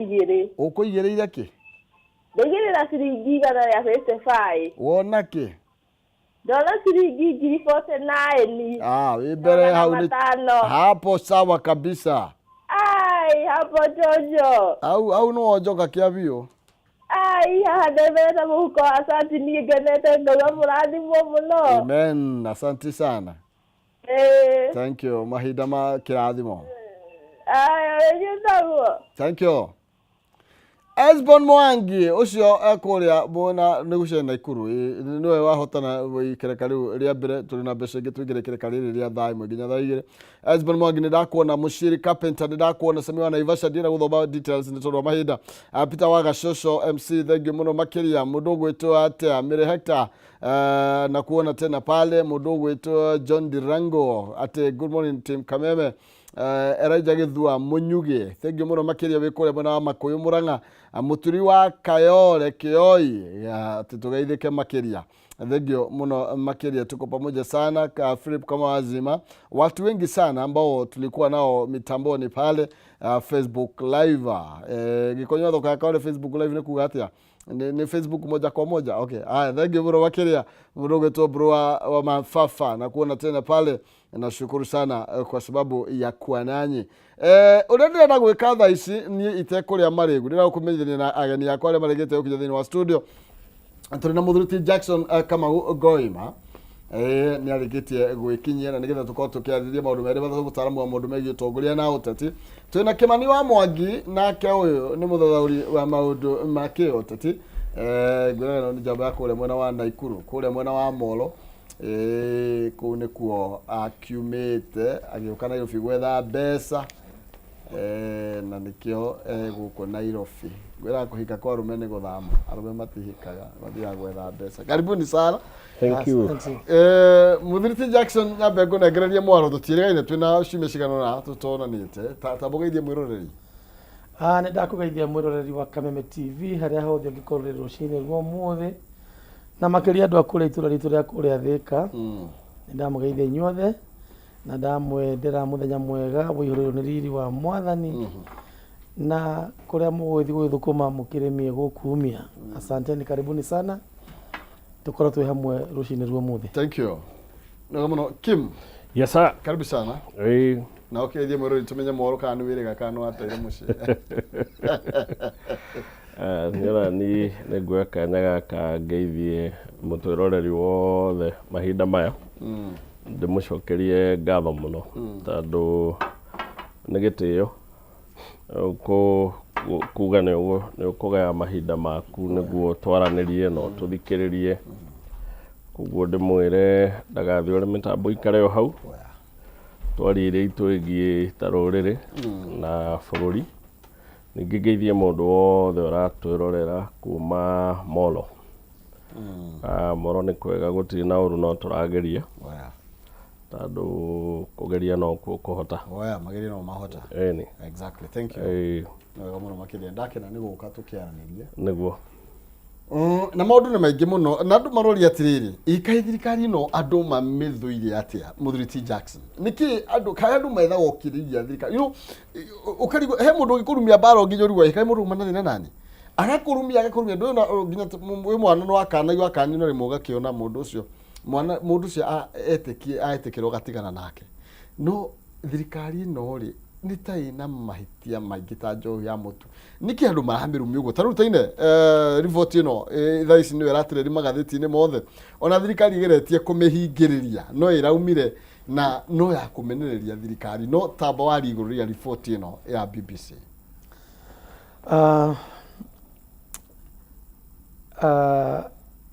Igĩrĩ. Ũkũigĩrĩire kĩ? Ndaigĩrĩra ciringi 155. Wona kĩ? Ndona ciringi 49,000. Ah, wĩ mbere Magana hau nĩ 500. Hapo sawa kabisa. Ai, hapo jojo. Au au no wonjoka kĩa biũ. Ai, haha ndemberete mũhuko wa cati niĩ ngenete ngauga mũrathimwo mũno. Amen, asante sana. Ĩĩ. Thank you. Mahinda ma kĩrathimo. Aya, wĩnyitaguo. Thank you. Esbon Mwangi ũcio ekũrĩa mwena nĩ gũcena Naikuru nĩwe wahotana ikereka rĩu rĩa mbere. Tũrĩ na mbeca ingĩ tũingĩre ikereka rĩrĩ rĩa thaa 1 nginya thaa 2. Esbon Mwangi, nĩ ndakuona. Mũciri Carpenter, nĩ ndakuona. Sami wa Naivasha, ndienda gũthoma details nĩ tondũ wa mahinda. Peter wa Gashosho MC, thank you mũno makĩria. Mũndũ ũgwĩtwo atĩa, Mary Hector, na kuona tena pale. Mũndũ ũgwĩtwo John Dirango atĩ good morning, team Kameme. Elijah Gĩthua Mũnyugĩ, thank you mũno makĩria, wĩ kũrĩa mwena wa Makũyũ Mũrang'a. Mũturi wa Kayore Kĩoi, atĩ tũgeithĩke makĩria, thank you mũno makĩria, tuko pamoja sana. Ka Philip kama wazima, watu wengi sana ambao tulikuwa nao mitamboni pale Facebook live. Gĩkonyo thoko ya Kayore Facebook live nĩ kuga atĩa? Nĩ Facebook moja kwa moja. Okay, haya, thank you mũno makĩria. Mũndũ ũgwĩtwo bro wa mafafa, na kuona tena pale, nashukuru sana kwa sababu ya kuwa nanyi. Ũrĩa ndĩrenda gwĩka thaa ici niĩ itekũrĩa marĩgu, ndĩrenda gũkũmenyithania na ageni akwa arĩa marĩgĩte gũkinya thĩinĩ wa studio. Tũrĩ na mũthuri ti Jackson Kamau Goima, nĩ arĩkĩtie gwĩkinyia na nĩgetha tũkorwo tũkĩarĩrĩria maũndũ merĩ matatũ, mũtaaramu wa maũndũ megiĩ ũtongoria na ũteti. Twĩna Kĩmani wa Mwangi, nake ũyũ nĩ mũthathaũri wa maũndũ ma kĩũteti. Ngwĩraga ĩno nĩ njamba ya kũrĩa mwena wa Naikuru, kũrĩa mwena wa Molo. Kũu nĩkuo akiumĩte agĩũka Nairobi gwetha mbeca, na nĩkĩo gũkũ Nairobi. Ngwĩraga kũhika kwa arũme nĩ gũthama, arũme matihikaga, mathiaga gwetha mbeca. Karibuni sana. Thank you. Mũthuri ti Jackson, nyambe ngũnengererie mwaro, tũtiĩrĩgaine, twĩna ciumia cigana ũna tũtonanĩte. Ta mũgeithie mwĩroreri. Ah, nĩ ndakũgeithia mwĩroreri wa Kameme TV harĩa hothe ũngĩkorwo ũrĩ rũcinĩ rwa ũmũthĩ, na makĩria andũ a kũrĩa itũra ritũ rĩa kũrĩa Thĩka. Nĩ ndamũgeithia inyuothe na ndamwendera mũthenya mwega ũihũrĩrwo nĩ riri wa Mwathani, na kũrĩa mũgũgĩthiĩ gũgĩthũkũma mũkĩrĩmie gũkumia. Asanteni, karibuni sana, tũkorwo twĩ hamwe rũcinĩ rwa ũmũthĩ. Thank you. Nĩwega mũno. Kim. Yes, sir. Karibu sana. Na ũkĩgeithie mwĩroreri tũmenye mohoro, kana nĩ wĩrĩga kana nĩ wateire mũciĩ. Nĩona ni nĩ nguoya kanya gaka ngeithie mũtwĩroreri wothe mahinda maya, ndĩmũcokerie ngatho mũno tondũ nĩ gĩtĩo kuga nĩ ũkũgaya mahinda maku nĩguo twaranĩrie na ũtũthikĩrĩrie. Koguo ndĩmwĩre ndagathiĩ ũrĩ mĩtambo, ikare o hau twarie iria itwĩgiĩ ta rũrĩrĩ na bũrũri. Ningĩ ngeithie mũndũ wothe ũratwĩrorera kuma Molo. Ah, Molo nĩ kwega, gũtirĩ na ũru, no tũrageria tondũ kũgeria no kuo kũhota. Oya, mageria no mahota. Ĩni. Exactly, thank you. Nĩ wega mũno makĩria, ndakena nĩ gũka tũkĩaranĩria. Nĩguo. Na maũndũ nĩ maingĩ mũno na andũ maroria atĩrĩrĩ, ĩkaĩ thirikari ĩno andũ mamĩthũire atĩa? Mũthuri ti Jackson, nĩkĩ andũ kaĩ andũ methaga ũkĩrĩria thirikari? Ũkarigwo he mũndũ ũngĩkũrumia mbara nginya ũrigwo ĩkaĩ mũndũ uma na thĩna nani agakũrumia agakũrumia ndũĩ na nginya wĩ mwana nĩ wakanagio akanio na rĩmwe ũgakĩona mũndũ ũcio mwana mũndũ ũcio etĩkie aetĩkĩra ũgatigana nake. No thirikari ĩno rĩ, nĩ ta ĩna mahĩtia maingĩ ta njohi ya mũtu. Nĩkĩ andũ maramĩrumia ũguo? Ta rĩu taine riboti ĩno, thaa ici nĩyo ĩratrend magathĩti-inĩ mothe. Ona thirikari ĩgeretie kũmĩhingĩrĩria no ĩraumire na no ya kũmenereria thirikari. No tamba warie igũrũ rĩa riboti ĩno ya BBC.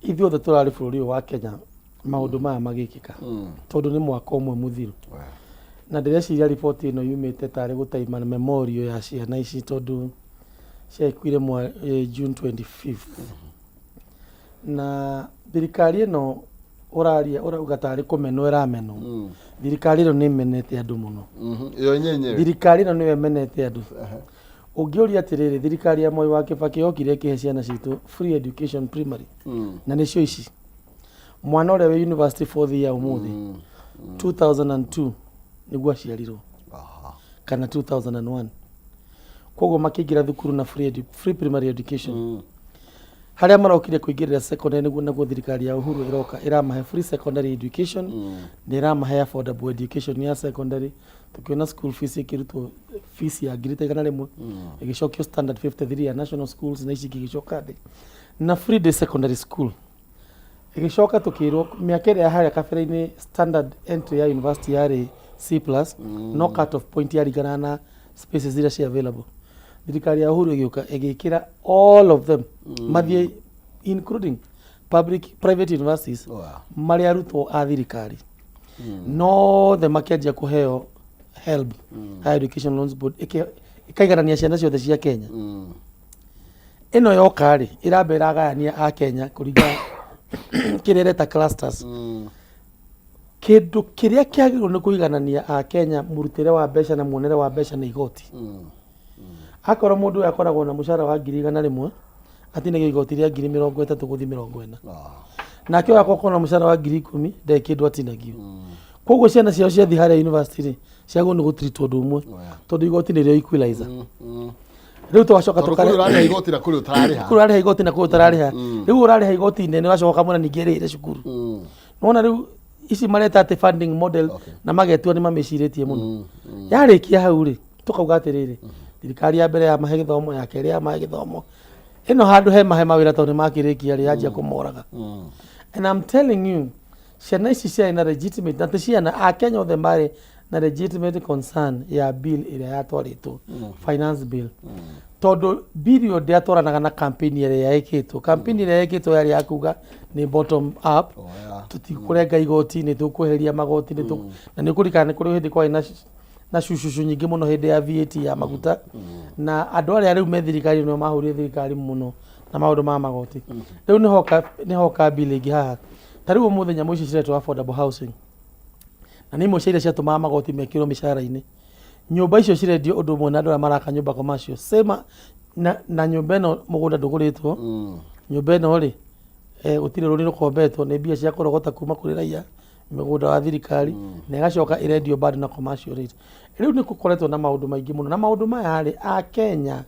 Ithuothe tũrarĩ bũrũri ũyũ wa Kenya maũndũ maya magĩkĩka, tondũ nĩ mwaka ũmwe mũthiru, na ndĩreciria riboti ĩno yumĩte tarĩ gũtaima memorial ya ciana ici, tondũ ciakuire June 25th, na thirikari ĩno ũraria ũrauga tarĩ kũmenwo ĩramenwo. Thirikari ĩno nĩ ĩmenete andũ mũno. Yo yenyewe. Thirikari ĩno nĩyo ĩmenete andũ. Ũngĩũria atĩrĩrĩ, thirikari ya Mwai wa Kibaki yokire ĩkĩhe ciana citũ free education primary, na nĩcio ici mwana ũrĩa wĩ university fourth year ũmũthĩ, 2002 nĩguo aciarirwo kana 2001. Koguo makĩingĩra thukuru na free primary education. Harĩa marokire kũingĩrĩra secondary nĩguo naguo thirikari ya Uhuru ĩroka ĩramahe free secondary education na ĩramahe affordable education ya secondary. Tukiona school fees ĩkĩrutwo, fees ya ngiri ta 100 ĩgĩcokio standard 53 ya national schools na ici ingĩ igĩcoka thĩ, na free day secondary school ĩgĩcoka. Tũkĩrwo mĩaka ĩrĩa ya harĩa kabere-inĩ standard entry ya university yarĩ C plus, no cut off point yaringanaga na spaces iria ci available. Thirikari ya Uhuru ĩgĩũka ĩgĩkĩra all of them mathiĩ, including public private universities, marĩ arutwo a thirikari nothe makĩanjia kũheo HELB, Higher Education Loans Board, ĩkaiganania ciana ciothe cia Kenya. Ĩno yoka rĩ, ĩramba ĩragayania a Kenya kũringana kĩrĩa ĩreta clusters. Kĩndũ kĩrĩa kĩagĩrĩirwo nĩ kũiganania a Kenya mũrutĩre wa mbeca na muonere wa mbeca nĩ igoti. Akorwo mũndũ ũyũ akoragwo na mũcara wa 100,000, atinagio igoti rĩa 30,000 gũthiĩ 40. Nake ũyũ akorwo na mũcara wa 10,000, ndarĩ kĩndũ atinagio. Koguo ciana ciao ciathiĩ harĩa university rĩ, ciagĩrĩirwo nĩ gũtreatwo ũndũ ũmwe, tondũ igoti nĩrĩo equalizer. Rĩu tũgacoka Tondũ kũrĩ ũrarĩha igoti na kũrĩ ũtararĩha. Kũrĩ ũrarĩha igoti na kũrĩ ũtararĩha. Rĩu ũrarĩha igoti inene, ũgacoka ũkamwĩra ningĩ ĩrĩhĩre cukuru. Nĩwona rĩu ici mareta atĩ funding model na magetua nĩ mamĩcirĩtie mũno. Yarĩkia hau rĩ, tũkauga atĩrĩrĩ, thirikari ya mbere ya mahe gĩthomo, ya kerĩ ya mahe gĩthomo, ĩno handũ he mahe mawĩra, tondũ nĩ makĩrĩkia rĩ, yanjia kũmoraga. And I'm telling you, ciana ici ciarĩ na legitimate, na ti ciana, a Kenya othe marĩ na legitimate concern ya bill ĩrĩa yatwarĩtwo, finance bill, tondũ bill ĩyo ndĩatwaranaga na campaign ĩrĩa yekĩtwo. Campaign ĩrĩa yekĩtwo yarĩ ya kuga nĩ bottom up, tũtikũrenga igoti, nĩ tũkweheria magoti, na nĩ ũkũririkana nĩ kũrĩ hĩndĩ kwarĩ na cucucu nyingĩ mũno hĩndĩ ya VAT ya maguta, na andũ arĩa rĩu me thirikari nĩo mahũrire thirikari mũno na maũndũ ma magoti. Rĩu nĩhoka bill ĩngĩ haha. Ta rĩu ũmũthĩ nyamũ ici ciretwo affordable housing, na nĩ imwe cia iria ciatũmaga magoti mekĩrwo mĩcara-inĩ. Nyũmba icio cirendio ũndũ ũmwe na andũ arĩa maraka nyũmba commercial same na nyũmba ĩno mũgũnda ndũgũrĩtwo. Nyũmba ĩno rĩ, gũtirĩ rũni rũkombetwo, nĩ mbia cia kũrogota kuma kũrĩ raia mũgũnda wa thirikari, na ĩgacoka ĩrendio bado na commercial rate. Rĩu nĩ gũkoretwo na maũndũ maingĩ mũno, na maũndũ maya rĩ, a Kenya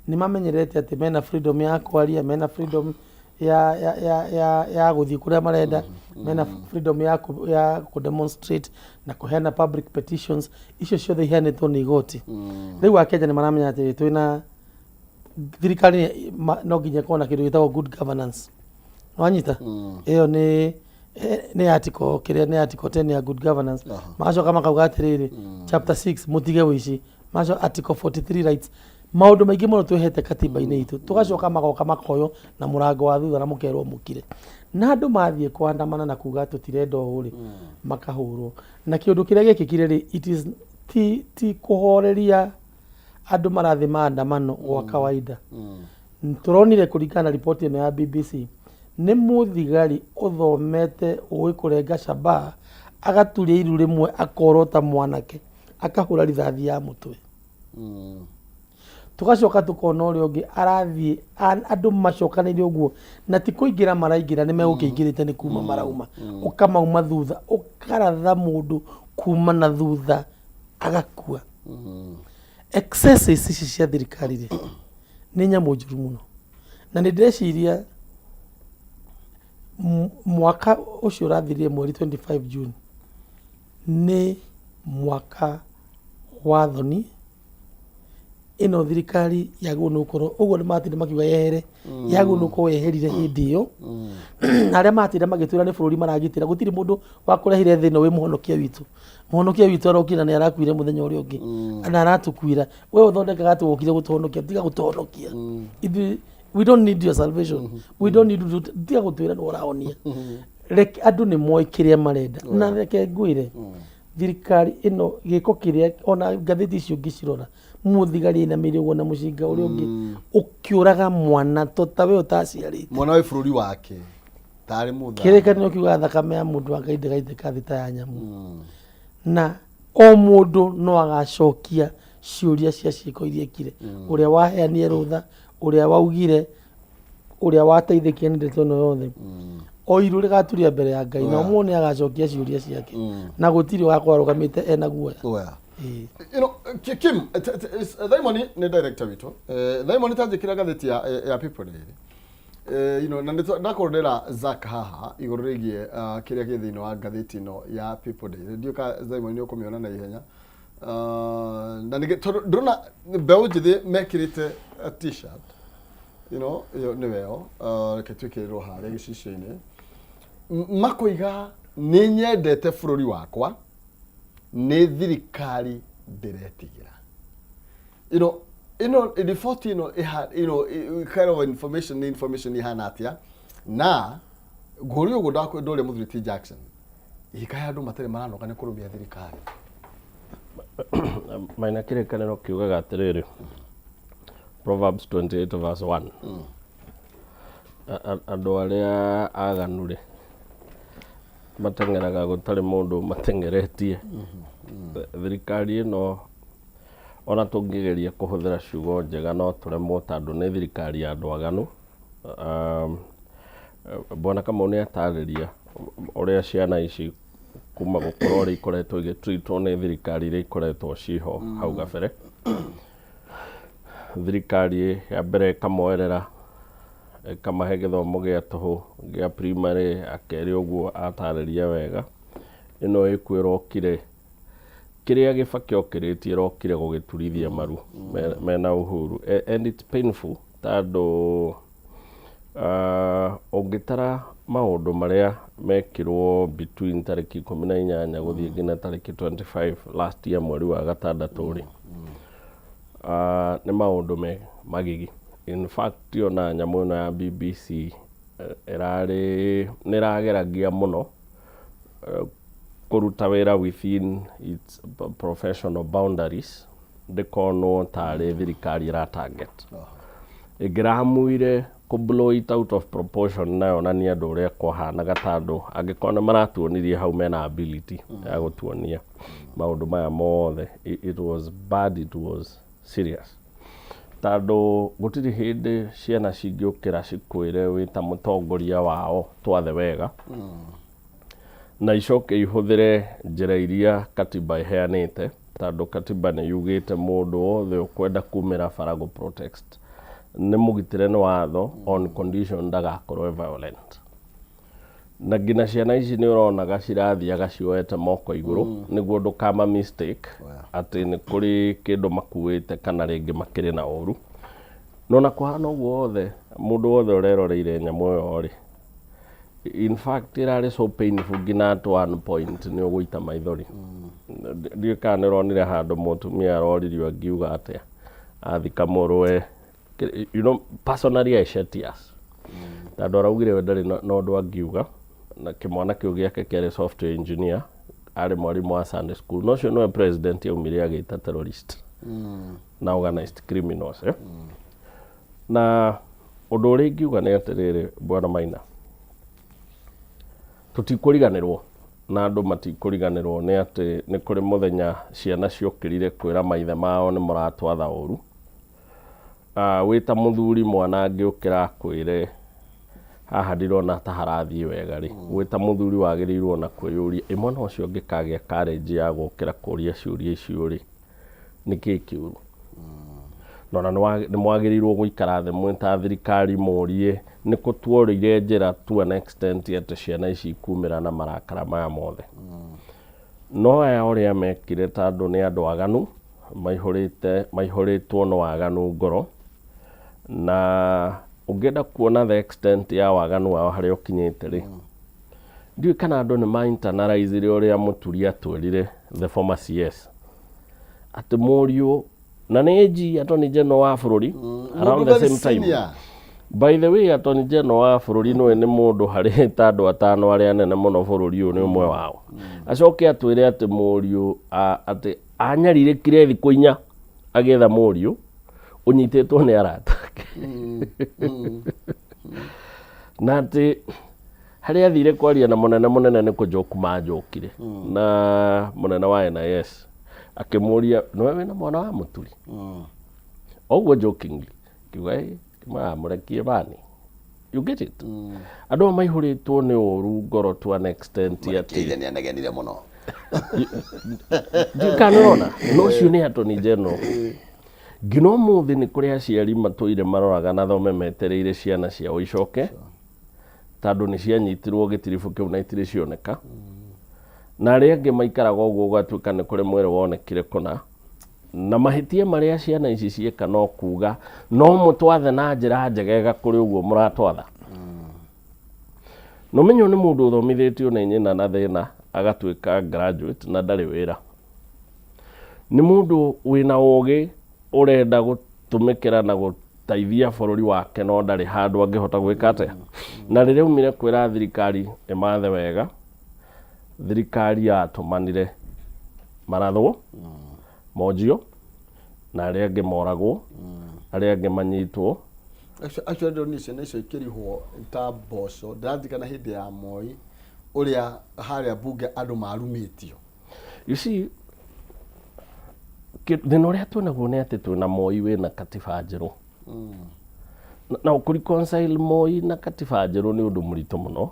nĩ mamenyerete atĩ mena freedom ya kwaria, mena freedom ya gũthiĩ kũrĩa marenda, mena freedom ya kũ demonstrate na kũheana public petitions. Icio ciothe iheanĩtwo nĩ igoti. Rĩu akenya nĩ maramenya atĩ twĩna thirikari no nginya ĩkorwo na kĩndũ gĩtagwo good governance. Wanyita ĩyo nĩ article kĩrĩa nĩ article 10 ya good governance. Magacoka makauga atĩrĩrĩ, chapter 6, mũtige ũici. Magacoka article 43, rights. Maũndũ maingĩ mũno twĩhete katiba-inĩ itũ. Tũgacoka magoka makoywo na mũrango wa thutha na mũkerwo mũkire, na andũ mathiĩ kũandamana na kuga tũtirenda ũũ rĩ, makahũrwo. Na kĩũndũ kĩrĩa gĩkĩkire rĩ, it is ti kũhoreria andũ marathiĩ maandamano gwa kawaida. Tũronire kũringana na riboti ĩno ya BBC, nĩ mũthigari ũthomete ũĩ kũrenga shabaha, agaturia iru rĩmwe, akorota mwanake, akahũra rithathi ya mũtwe. Tũgacoka tũkona ũrĩa ũngĩ arathiĩ, andũ macokanĩire ũguo, na ti kũingĩra maraingĩra, nĩ megũkĩingĩrĩte, nĩ kuma marauma, ũkamauma thutha, ũkaratha mũndũ kuma na thutha agakua. Excesses ici cia thirikari rĩ, nĩ nyamũ njũru mũno, na nĩ ndĩreciria mwaka ũcio ũrathirire mweri 25 June nĩ mwaka wa thoni. Ĩno thirikari yagĩrĩirwo nĩ gũkorwo ũguo nĩ matinda makiuga yehere, yagĩrĩirwo nĩ gũkorwo yeherire hĩndĩ ĩyo. Na arĩa matinda magĩtwĩra nĩ bũrũri maragitĩra, gũtirĩ mũndũ wakũrehire thĩ ĩno wĩ mũhonokia witũ. Mũhonokia witũ arokire na nĩ arakuire mũthenya ũrĩa ũngĩ, na aratũkuira. We ũthondekaga atĩ wokire gũtũhonokia, tiga gũtũhonokia ithuĩ. We don't need your salvation, we don't need you to, tiga gũtwĩra nĩ ũrahonia. Reke andũ nĩ moĩ kĩrĩa marenda. Na reke ngwĩre, thirikari ĩno gĩko kĩrĩa ona ngathĩti icio ũngĩcirora, mũthigari ainamĩrĩire ũguo na mũcinga ũrĩa ũngĩ ũkĩũraga mwana to ta we ũtaciarĩte. Mwana wĩ bũrũri wake tarĩ mũthami. Kĩrĩkanĩro kiugaga thakame ya mũndũ wa Ngai ndĩgaitĩka thĩ ta ya nyamũ. Na o mũndũ no agacokia ciũria cia ciĩko iria ekire, ũrĩa waheanire rũtha, ũrĩa waugire, ũrĩa wateithĩkire nĩ ndeto ĩno yothe. O iru rĩgaturia mbere ya Ngai, na ũmwe nĩ agacokia ciũria ciake, na gũtirĩ ũgakorwo arũgamĩte ena guoya. Oya. Ĩĩ. Kim, Thaimoni nĩ director witũ. Thaimoni ta njĩkĩra ngathĩti ya People Daily. Na nĩ ndakorwo ndĩra Zack haha igũrũ rĩgiĩ kĩrĩa kĩ thĩinĩ wa ngathĩti ĩno ya People Daily. Ndiũĩ kana Thaimoni nĩ ũkũmĩona na ihenya. Na nĩgĩ tondũ ndĩrona mbeũ njĩthĩ mekĩrĩte a T-shirt. Ĩyo nĩyo ĩyo. Reke twĩkĩrĩrwo harĩa gĩcicio-inĩ. Makoiga nĩ nyendete bũrũri wakwa, nĩ thirikari ndĩretigĩra. Ĩno riboti ĩno kind of information, nĩ information ihana atĩa? Na ngũria ũguo ndũria mũthuri T Jackson, ikaĩ andũ matarĩ maranoga nĩ kũrũmia thirikari? Maina, kĩrĩkanĩro kiugaga atĩrĩrĩ, Proverbs 28 verse 1, andũ arĩa aganu rĩ, mateng'eraga gũtarĩ mũndũ mateng'eretie. Thirikari ĩno, ona tũngĩgeria kũhũthĩra ciugo njega, no tũremwo tondũ nĩ thirikari ya andũ aganu. Bwana Kamau nĩ atarĩria ũrĩa ciana ici kuma gũkorwo ũrĩa ikoretwo igĩtreatwo nĩ thirikari iria ikoretwo ciho hau gabere. Thirikari ya mbere ĩkamoerera, ĩkamahe gĩthomo gĩa tũhũ gĩa primary, ya kerĩ ũguo atarĩria wega. Ĩno ĩkuo ĩrokire kĩrĩa Gĩbakĩ okĩrĩtie, ĩrokire gũgĩturithia maru mena Uhuru. And it's painful tondũ ũngĩtara maũndũ marĩa mekirwo between tarĩki 18 gũthiĩ nginya tarĩki 25 last year mweri wa gatandatũ rĩ, nĩ maũndũ me magigi. In fact, ona nyamũ ĩno ya BBC ĩrarĩ nĩ ĩrageragia mũno kũruta wĩra within its professional boundaries, ndĩkonwo tarĩ thirikari ĩra target. Ĩngĩramuire kũ blow it out of proportion na yonanie andũ ũrĩa kwahanaga, tondũ angĩkorwo nĩ maratuonirie hau mena ability ya gũtuonia maũndũ maya mothe, it was bad, it was serious, tondũ gũtirĩ hĩndĩ ciana cingĩũkĩra cikwĩre wĩ ta mũtongoria wao twathe wega na icoke ihũthĩre njĩra iria katiba ĩheanĩte, tondũ katiba nĩ yugĩte mũndũ wothe ũkwenda kumĩra bara gũ protest nĩ mũgitĩre nĩ watho on condition ndagakorwo e violent. Na nginya ciana ici nĩ ũronaga cirathiaga cioete moko igũrũ nĩguo ndũkama mistake atĩ nĩ kũrĩ kĩndũ makuĩte kana rĩngĩ makĩrĩ na ũru. No na kũhana ũguo wothe, mũndũ wothe ũreroreire nyamũ ĩyo rĩ, in fact ĩrarĩ so painful nginya at one point nĩ ũgũita maithori. Ndiũĩ kana nĩ ũronire handũ mũtumia aroririo angiuga atĩa athika mũrũwe. Personally I shed tears tondũ araugire we ndarĩ na ũndũ angiuga, na kĩmwana kĩu gĩake kĩarĩ software engineer, arĩ mwarimũ wa Sunday school, no ũcio nĩwe president aumire agĩta terrorist na organized criminals, eh? Na ũndũ ũrĩa ingiuga nĩ atĩrĩrĩ, bwana Maina, tũtikũriganĩrwo na andũ matikũriganĩrwo nĩ atĩ nĩ kũrĩ mũthenya ciana ciokĩrire kwĩra maithe mao nĩ mũratwatha ũru. Wĩ ta mũthuri, mwana angĩũkĩra akwĩre haha ndirona ta harathiĩ wega rĩ, wĩ ta mũthuri wagĩrĩirwo na kwĩyũria, ĩ mwana ũcio angĩkagĩa courage ya gũkĩra kũria ciũria icio rĩ, nĩkĩ kĩũru? Na ona nĩ mwagĩrĩirwo gũikara thĩ mwĩ ta thirikari mũrie nĩ kũ tuorĩire njĩra to an extent atĩ ciana ici ikumĩra na marakara maya mothe. No aya ũrĩa mekire, tondũ nĩ andũ aganu maihũrĩte, maihũrĩtwo nĩ waganu ngoro, na ũngĩenda kuona the extent ya waganu wao harĩa ũkinyĩte rĩ, ndiũĩ kana andũ nĩ ma internalizire ũrĩa Mũturi atwĩrire, the former CS, atĩ mũriũ na nĩ AG, Attorney General wa bũrũri, around the Mũndũ very same time. Senior. By the way, Attorney General wa bũrũri nĩwe nĩ mũndũ harĩ ta andũ atano arĩa anene mũno bũrũri ũyũ, nĩ ũmwe wao. Acoke atwĩre atĩ mũriũ atĩ anyarirĩkire thikũ 4 agĩetha mũriũ ũnyitĩtwo nĩ arata ake, na atĩ harĩa athire kwaria na mũnene mũnene nĩ kũnjoku manjũkire na mũnene wa NIS akĩmũria, "Nĩwe wĩna mwana wa Mũturi?" Ũguo jokingly kiuga, "Ĩ, maramũrekie bani." You get it? Andũ aya maihũrĩtwo nĩ ũru ngoro to an extent atĩ Kĩithe nĩ anegenire mũno. Ndiũĩ kana nĩũrona no ũcio nĩ Attorney General. Nginya ũmũthĩ nĩ kũrĩ aciari matũire maroraga na thome metereire ciana ciao icoke, tondũ nĩ cianyitirwo gĩtiribũ kĩu na itirĩ cioneka. Na arĩa angĩ maikaraga ũguo ũgatuĩka nĩ kũrĩ mwĩrĩ wonekire kũna. Na mahĩtia marĩa ciana ici ciĩka no kuga no mũtwathe na njĩra njegega kũrĩ ũguo mũratwatha. Na ũmenye ũyũ nĩ mũndũ ũthomithĩtio nĩ nyina na thĩna agatuĩka graduate na ndarĩ wĩra. Nĩ mũndũ wĩna ũgĩ ũrenda gũtũmĩkĩra na gũteithia bũrũri wake no ndarĩ handũ angĩhota gwĩka atĩa. Na rĩrĩa aumire kwĩra thirikari ĩmathe wega, thirikari yatũmanire marathwo, monjio, na arĩa angĩ moragwo, arĩa angĩ manyitwo. Acio ndĩronire ciana icio ikĩrihwo ta mboco. Ndĩraririkana hĩndĩ ya Moi ũrĩa harĩa bunge andũ marumĩtio. You see, thĩna ũrĩa twĩnaguo nĩ atĩ twĩna Moi wĩna katiba njerũ. Na kũ-reconcile Moi na katiba njerũ nĩ ũndũ mũritũ mũno,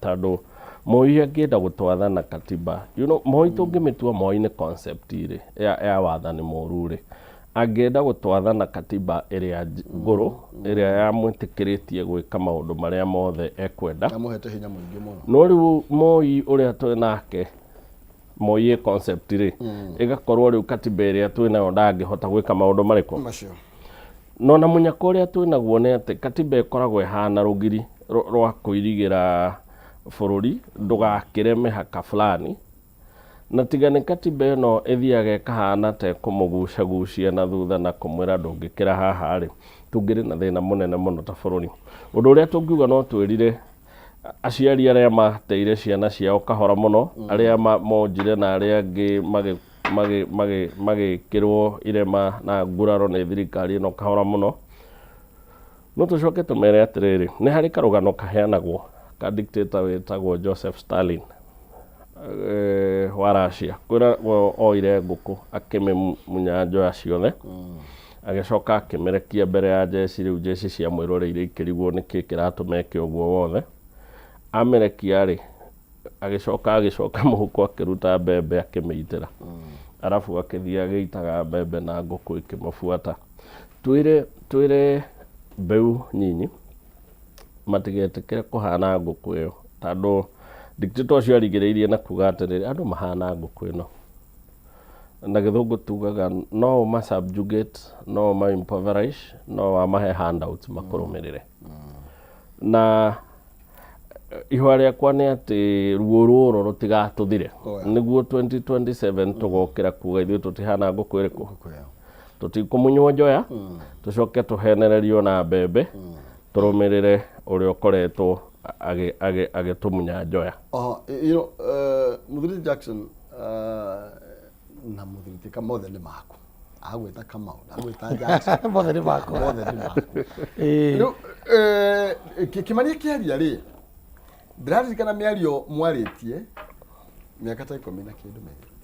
tondũ Moi angĩenda gũtwatha na katiba, Moi tũngĩmĩtua Moi nĩ concept rĩ, ya wathani mũru rĩ, angĩenda gũtwatha na katiba ĩrĩa ngũrũ, ĩrĩa yamwĩtĩkĩrĩtie gwĩka maũndũ marĩa mothe ekwenda. Amũhete hinya mũingĩ mũno. No rĩu Moi ũrĩa twĩnake, Moi ĩ concept rĩ, ĩgakorwo rĩu katiba ĩrĩa twĩnayo ndangĩhota gwĩka maũndũ marĩkũ? Macio. No na mũnyaka ũrĩa twĩnaguo nĩ atĩ katiba ĩkoragwo ĩhana rũgiri rwa kũirigĩra bũrũri ndũgakĩre mĩhaka fulani. Na tiga nĩ katiba ĩno ĩthiaga ĩkahana ta ĩkũmũgucagucia na thutha na kũmwĩra ndũngĩkĩra haha rĩ, tũngĩrĩ na thĩna mũnene mũno ta bũrũri. Ũndũ ũrĩa tũngiuga no twĩrire aciari arĩa mateire ciana ciao kahora mũno, arĩa monjire na arĩa angĩ magĩkĩrwo irema na nguraro nĩ thirikari ĩno kahora mũno. No tũcoke tũmere atĩrĩrĩ, nĩ harĩ karũgano kaheanagwo ka dictator wĩtagwo Joseph Stalin wa Russia. Kwĩra oire ngũkũ akĩmĩmunya njoya ciothe, agĩcoka akĩmĩrekia mbere ya jeshi. Rĩu jeshi ciamwĩroreire ikĩrigwo nĩkĩ kĩratũma eke ũguo wothe. Amĩrekia rĩ, agĩcoka mũhuko akĩruta mbembe akĩmĩitĩra, arabu akĩthiĩ agĩitaga mbembe na ngũkũ ikĩmũbuata. Twĩre mbeũ nyinyi matigetĩkĩre kũhana ngũkũ ĩyo, tondũ dictator ũcio arigĩrĩirie na kuga atĩrĩrĩ, andũ mahana ngũkũ ĩno. Na gĩthũngũ tugaga no ũma subjugate, no ũma impoverish, no wamahe handouts makũrũmĩrĩre. Na ihoya rĩakwa nĩ atĩ ruo rũrũ rũtigatũthire, nĩguo 2027 tũgokĩra kuga ithuĩ tũtihana ngũkũ ĩrĩkũ, tũtikũmunywo njoya, tũcoke tũhenererio na mbembe, tũrũmĩrĩre ũrĩa ũkoretwo agĩtũmunya njoya. Mũthuri Jackson na mũthuri ti Kamau, othe nĩ maku. Agwĩta Kamau, agwĩta Jackson. Mothe nĩ makwa. Mothe nĩ maku. Rĩu Kĩmani akĩaria rĩ, ndĩraririkana mĩario mwarĩtie mĩaka ta 10 na kĩndũ mĩthiru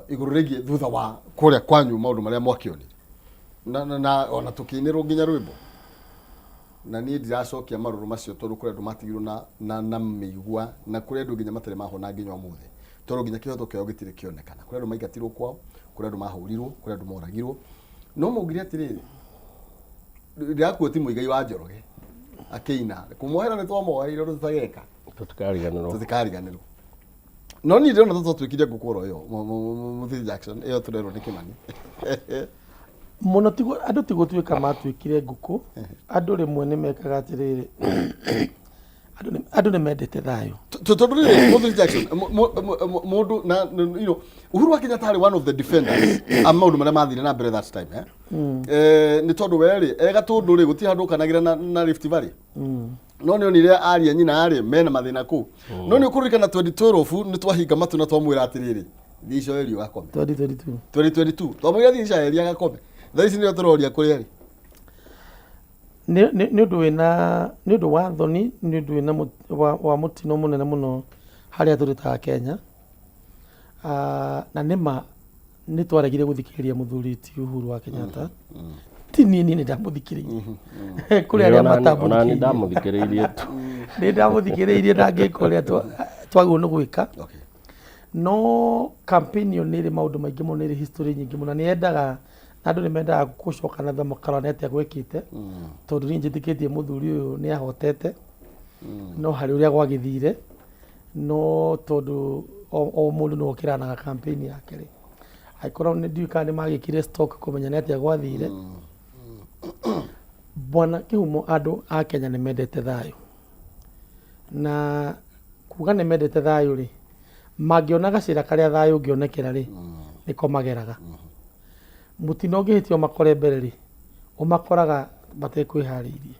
igũrũ rĩgiĩ thutha wa kũrĩa kwanyu maũndũ marĩa mwakĩonire na ona tũkĩinĩrwo nginya rwĩmbo, na niĩ ndiracokia marũrũ macio, tondũ kũrĩ andũ matigirwo na mĩigua, na kũrĩ andũ nginya matarĩ mahona nginya ũmũthĩ, tondũ nginya kĩhoto kĩao gĩtirĩ kĩonekana. Kũrĩ andũ maingatirwo kwao, kũrĩ andũ mahũrirwo, kũrĩ andũ moragirwo. No maugire atĩrĩrĩ, ndĩrakuo ti Mũigai wa Njoroge akĩina kũmohera nĩ twamoheire ũndũ tũtageka. Tũtikariganĩrwo. Tũtikariganĩrwo. No niĩ ndĩrona tũtwatuĩkire ngũkũ oro ĩyo, Mũthuri Jackson, ĩyo tũrerwo nĩ Kĩmani. Mũno tiguo andũ ti gũtuĩka matuĩkire ngũkũ. Andũ rĩmwe nĩ mekaga atĩrĩrĩ, andũ nĩ mendete thayũ. Tondũ rĩrĩ, Mũthuri Jackson, mũndũ na Uhuru wa Kenyatta arĩ one of the defenders a maũndũ marĩa mathire na mbere that time, eh? Nĩ tondũ we rĩ e Gatũndũ rĩ, gũtirĩ handũ ũkanagĩra na Rift Valley, no nĩ onire aria nyina rĩ mena mathĩna kũu. No nĩ ũkũririkana 2012 nĩ twahinga matũ na twamwĩra atĩrĩrĩ, thiĩ Icoeri ũgakome. 2022. 2022 twamwĩra thiĩ Icoeri agakome. Thaa ici nĩyo tũroria kũrĩa rĩ. Nĩ ũndũ wĩna, nĩ ũndũ wa thoni, nĩ ũndũ wĩna wa mũtino mũnene mũno harĩa tũrĩ ta Kenya. Na nĩma nĩ twaregire gũthikĩrĩria mũthuri ti Uhuru wa Kenyatta. Ti niĩ nĩ ndamũthikĩrĩirie, kũrĩ arĩa Onani matamũthikĩrĩirie. Ndamũthikĩrĩirie tu. Nĩ ndamũthikĩrĩirie na ngĩka ũrĩa twagĩrĩirwo nĩ gwĩka. No campaign ĩyo nĩ ĩrĩ maũndũ maingĩ mũno, nĩ ĩrĩ history nyingĩ mũno, na nĩ yendaga na andũ nĩ mendaga gũcoka na thutha makarora nĩ atĩa gwekĩte, tondũ niĩ njĩtĩkĩtie mũthuri ũyũ nĩ ahotete, no harĩ ũrĩa gwagĩthire, no tondũ o mũndũ nĩwe ũkĩranaga campaign yake rĩ, angĩkorwo nĩ ndiũĩ kana nĩ magĩkire stock kũmenya nĩ atĩa gwathire. Bwana Kĩhumo, andũ a Kenya nĩ mendete thayũ, na kuga nĩ mendete thayũ rĩ, mangĩona gacĩra karĩa thayũ ũngĩonekera rĩ, nĩko mageraga. Mũtino ũngĩhĩtia ũmakore mbere rĩ, ũmakoraga matekwĩharĩirie.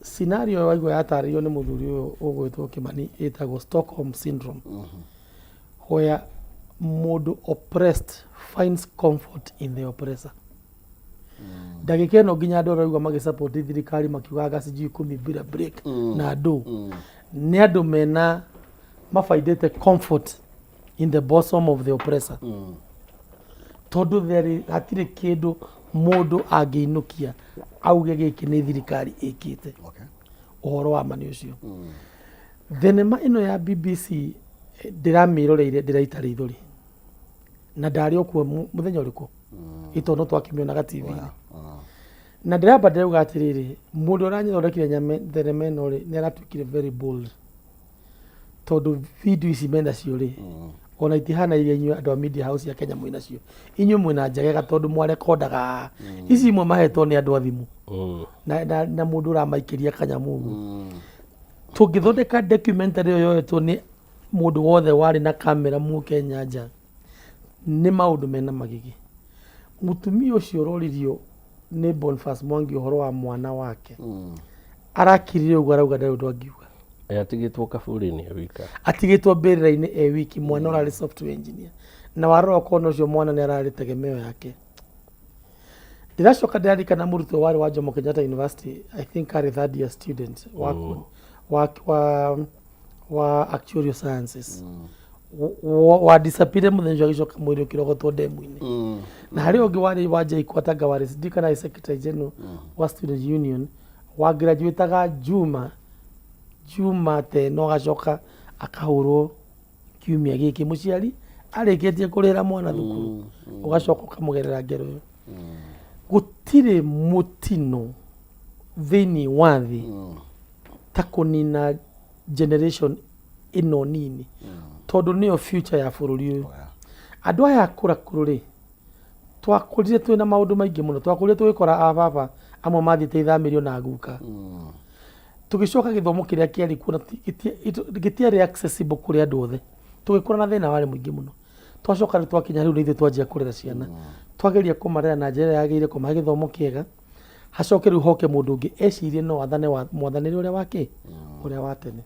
Scenario ĩyo waigua yatarĩrio nĩ mũthuri ũyũ ũgwĩtwo Kĩmani ĩtagwo Stockholm Syndrome, where mũndũ oppressed finds comfort in the oppressor. Ndagĩka ĩno nginya andũ arĩa magĩ support thirikari makiugaga sijui kumi bila break na andũ nĩ andũ mena mabaindĩte comfort in the bosom of the oppressor, tondũ there hatirĩ kĩndũ mũndũ angĩinũkia auge gĩkĩ nĩ thirikari ĩkĩte. Ũhoro wa ma nĩ ũcio. Thenema ĩno ya BBC ndĩramĩroreire, ndĩraita rĩithori, na ndarĩ o kuo mũthenya ũrĩkũ itono twakĩmĩonaga TV-inĩ, na ndĩramba ndĩrauga atĩrĩrĩ, mũndũ ũranyithondekire nyame thenema ĩno rĩ, nĩ aratuĩkire very bold, tondũ video ici menacio rĩ, ona itihana iria inyuĩ andũ a media house ya Kenya mwĩnacio. Inyuĩ mwĩna njegega tondũ mwarekondaga ici imwe mahetwo nĩ andũ a thimũ na mũndũ ũramaikĩria kanyamũ ũguo. Tũngĩthondeka documentary ĩyo yoetwo nĩ mũndũ wothe warĩ na kamera Mũkenya nja, nĩ maũndũ mena magigi. Mũtumia ũcio ũroririo nĩ Boniface Mwangi ũhoro wa mwana wake, arakirire ũguo, arauga ndarĩ ũndũ angiuga. Atigĩtwo kaburi-inĩ e wika. Atigĩtwo mbĩrĩra-inĩ e wiki, mwana ũrarĩ software engineer, na warora ũkona ũcio mwana nĩ ararĩ tegemeo yake. Ndĩracoka ndĩrarikana mũrutwo warĩ wa Jomo Kenyatta University, I think arĩ third year student wa actuarial sciences, wa disappear mũthenya ũcio, agĩcoka mwĩrĩ ũkĩrogotwo ndemu-inĩ. Na harĩ ũngĩ warĩ wa JKUAT, anga warĩ sijui kana arĩ secretary general wa student union, wa graduateaga juma teno, agacoka akahũrwo kiumia gĩkĩ. Mũciari arĩkĩtie kũrĩhĩra mwana thukuru, ũgacoka ũkamũgerera ngero ĩyo. Gũtirĩ mũtino thĩinĩ wa thĩ ta kũnina generation ĩno nini, tondũ nĩyo future ya bũrũri ũyũ. Andũ aya akũrakũrũ rĩ, twakũrire twĩna maũndũ maingĩ mũno. Twakũrire tũgĩkora a baba amwe mathiĩte ithamĩrio na guka, tũgĩcoka gĩthomo kĩrĩa kĩarĩ kuo na gĩtiarĩ accessible kũrĩ andũ othe. Tũgĩkũra na thĩna warĩ mũingĩ mũno. Twacoka rĩu twakinya rĩu nĩ ithuĩ twanjia kũrera ciana, twageria kũmarera na njĩra ĩrĩa yagĩrĩire, kũmahe gĩthomo kĩega, hacoke rĩu hoke mũndũ ũngĩ ecirie no athane wa mwathanĩre ũrĩa wake ũrĩa wa tene.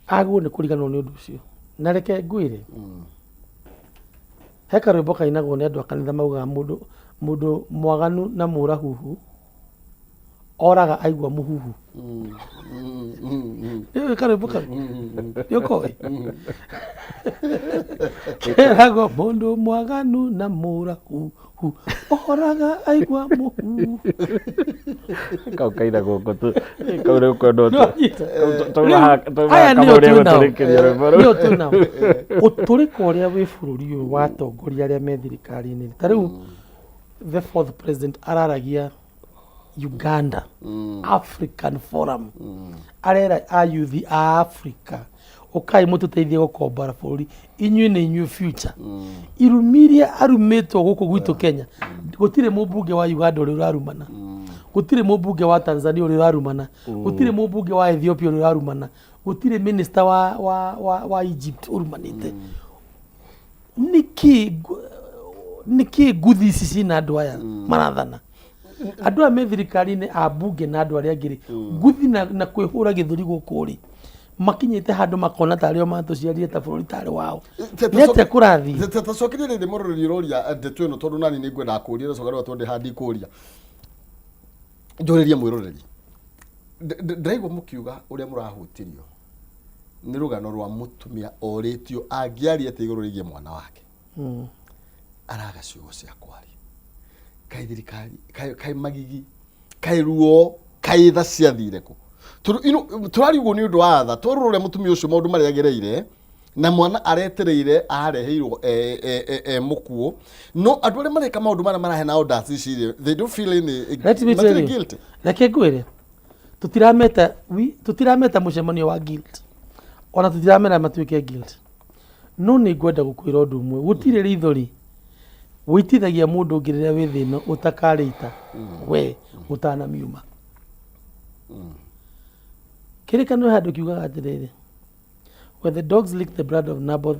Agwo nĩ kũriganĩrwo nĩ ũndũ ũcio. Na reke ngwĩre, he karwĩmbo kainagwo nĩ andũ a kanitha, maugaga mũndũ mwaganu na mũrahuhu oraga aigua mũhuhu. Nĩ karwĩmbo kau nĩ ũkoĩ, keragwo mũndũ mwaganu na mũrahuhu oraga aigua mũhuhu. Kau kainagwo kũ kau rĩu kwendwo. Nĩwanyita? Rĩu, aya nĩo twĩnao. Nĩo twĩnao. Ũtũrĩka ũrĩa wĩ bũrũri ũyũ wa atongoria arĩa me thirikari-inĩ, ta rĩu the fourth president araragia Uganda African Forum, arera ayuthi a Africa, ũkai mũtũteithie gũkombora bũrũri, inyuĩ nĩ inyuĩ future. Irumi iria arumĩtwo gũkũ gwitũ Kenya, gũtirĩ mũmbunge wa Uganda ũrĩa ũrarumana, gũtirĩ mũmbunge wa Tanzania ũrĩa ũrarumana, gũtirĩ mũmbunge wa Ethiopia ũrĩa ũrarumana, gũtirĩ minister wa Egypt ũrumanĩte. Nĩkĩ nguthi ici cina andũ aya marathana, andũ aya me thirikari-inĩ, a mbunge na andũ arĩa angĩ rĩ, nguthi na kwĩhũra gĩthũri gũkũ rĩ, makinyĩte handũ makona tarĩ o matũciarire, ta bũrũri tarĩ wao? Nĩ atĩa kũrathiĩ? Tacokeria rĩrĩ mũroreri ũroria ndeto ĩno, tondũ nani nĩ ngwendaga kũria, nacoka rĩu twende handi kũria njũrĩrie mwĩroreri. Ndĩraigua mũkiuga ũrĩa mũrahutirio nĩ rũgano rwa mũtumia orĩtio angĩaria atĩa igũrũ rĩgiĩ mwana wake, araga ciugo cia kwaria. Kaĩ thirikari, kaĩ magigi, kaĩ ruo, kaĩ tha ciathire kũ? Tondũ tũraria ũguo nĩ ũndũ wa tha, twarora ũrĩa mũtumia ũcio maũndũ marĩa agereire. Na mwana aretereire areheirwo e, e, e, e mũkuũ, no andũ arĩa mareka maũndũ marĩa maraheana orders ici rĩ, they don't feel any Let me tell matirĩ you. guilty. Reke ngwĩre, tũtirameta tũtirameta mũcemanio wa guilt, ona tũtiramera matuĩke guilt, no nĩ ngwenda gũkwĩra ũndũ ũmwe: gũtirĩ rithori wĩitithagia mũndũ ũngĩ rĩrĩa wĩ thĩna ũtakarĩita we ũtanamiuma. Kĩrĩkanĩro handũ kiugaga atĩrĩrĩ, "When the dogs lick the blood of Naboth,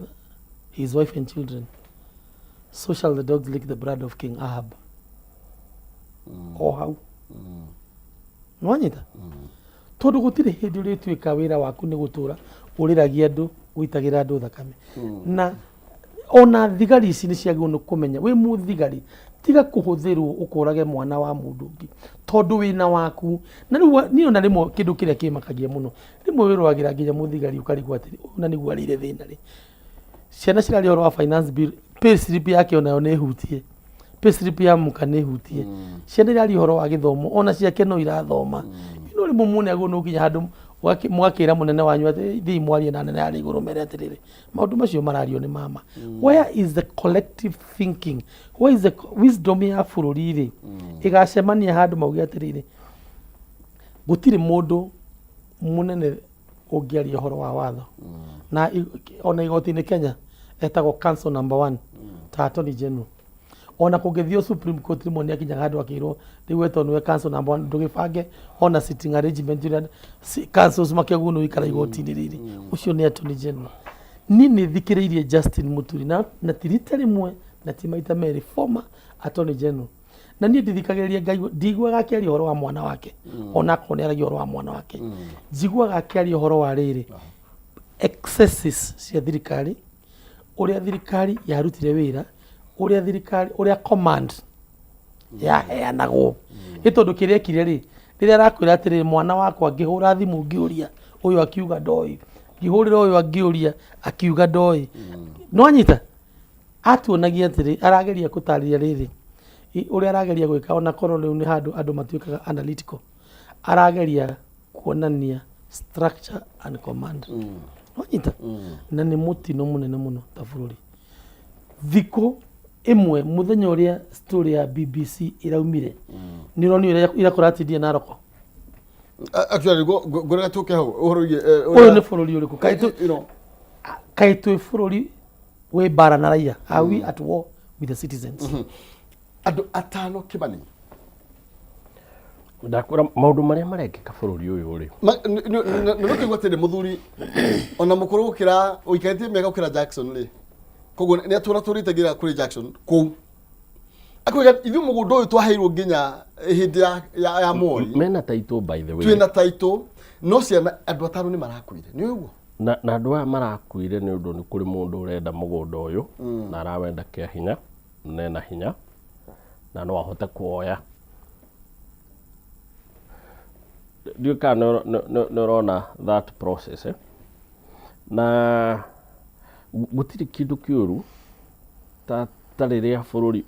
his wife and children, so shall the dogs lick the blood of King Ahab." O hau nĩwanyita, tondũ gũtirĩ hĩndĩ ũrĩtuĩka wĩra waku nĩ gũtũra ũrĩragia andũ, ũitagĩra andũ thakame. Na ona thigari ici nĩ ciagĩrĩirwo nĩ kũmenya wĩ mũthigari, tiga kũhũthĩrwo ũkũrage mwana wa mũndũ ũngĩ tondũ wĩna waku. Na rĩu niĩ ona rĩmwe kĩndũ kĩrĩa kĩmakagia mũno, rĩmwe wĩroragĩra nginya mũthigari ũkarigwo atĩrĩ, ũyũ na nĩguo arĩire thĩna rĩ, ciana ciraria ũhoro wa finance bill, pay slip yake onayo nĩ hutie, pay slip ya mũka nĩ hutie. Ciana iraria ũhoro wa gĩthomo, ona ciake no irathoma. No rĩmwe muone agwo no nginya handũ mũgakĩra mũnene wanyu atĩ thiĩ mwarie na nene harĩa igũrũ, mere atĩrĩrĩ, maũndũ macio marario nĩ mama. Where is the collective thinking? Where is the wisdom ya bũrũri rĩ ĩgacemania handũ mauge atĩrĩrĩ, gũtirĩ mũndũ mũnene ũngĩaria ũhoro wa watho na ona igoti-inĩ Kenya etagwo counsel number one, ta attorney general. Ona kũngĩthio Supreme Court, rĩmwe nĩ akinyaga handũ akĩrwo rĩu wetwo nĩwe counsel number one, ndũgĩbange ona sitting arrangement ũrĩa counsels makĩagwo nĩ gũikara igoti-inĩ rĩrĩ. Ũcio nĩ attorney general. Niĩ nĩ thikĩrĩirie Justin Muturi na ti rita rĩmwe na ti maita merĩ, former attorney general, na niĩ ndithikagĩrĩria ngaigua ndiguaga akĩaria ũhoro wa mwana wake. Ona akorwo nĩ aragia ũhoro wa mwana wake, njiguaga akĩaria ũhoro wa rĩrĩ, excesses cia thirikari, ũrĩa thirikari yarutire wĩra, ũrĩa thirikari, ũrĩa command yaheanagwo. Ĩ tondũ kĩrĩa ekire rĩ, rĩrĩa arakwĩra atĩrĩrĩ, mwana wakwa, ngĩhũra thimũ ngĩũria ũyũ akiuga ndoĩ, ngĩhũrĩra ũyũ angĩũria akiuga ndoĩ. No anyita atuonagia atĩrĩ, arageria gũtarĩria rĩrĩ, ũrĩa arageria gwĩka, ona korwo rĩu nĩ handũ andũ matuĩkaga analytical, arageria kuonania structure and command. Wanyita? Na nĩ mũtino mũnene mũno ta bũrũri. Thikũ ĩmwe, mũthenya ũrĩa story ya BBC ĩraumire, nĩ ũronire ũrĩa irakũratindie Naroko. Actually, ngwĩraga tũke hau ũhoro wĩgiĩ Ũyũ nĩ bũrũri ũrĩkũ? Kaĩ kaĩ twĩ bũrũri wĩ mbara na raia? Are we at war with the citizens? Andũ atano, Kĩmani. Ndakwĩra maũndũ marĩa marekĩka bũrũri ũyũ rĩ. Nĩ ũkĩigua atĩrĩ, mũthuri ona mũkũrũ gũkĩra, ũikarĩtie mĩaka gũkĩra Jackson rĩ, koguo nĩ atũra tũrĩte nginya kũrĩ Jackson kũu, akwĩra ithuĩ mũgũnda ũyũ twaheirwo nginya hĩndĩ ya Moi. Mena taitũ, by the way. Twĩna taitũ, no ciana, andũ atano nĩ marakuire, nĩ ũguo? Na andũ aya marakuire nĩ ũndũ nĩ kũrĩ mũndũ ũrenda mũgũnda ũyũ na arawenda kĩa hinya, na ena hinya na no ahote kuoya. Ndiũĩ kana nĩ ũrona that process, eh? Na gũtirĩ kĩndũ kĩũru ta rĩrĩa bũrũri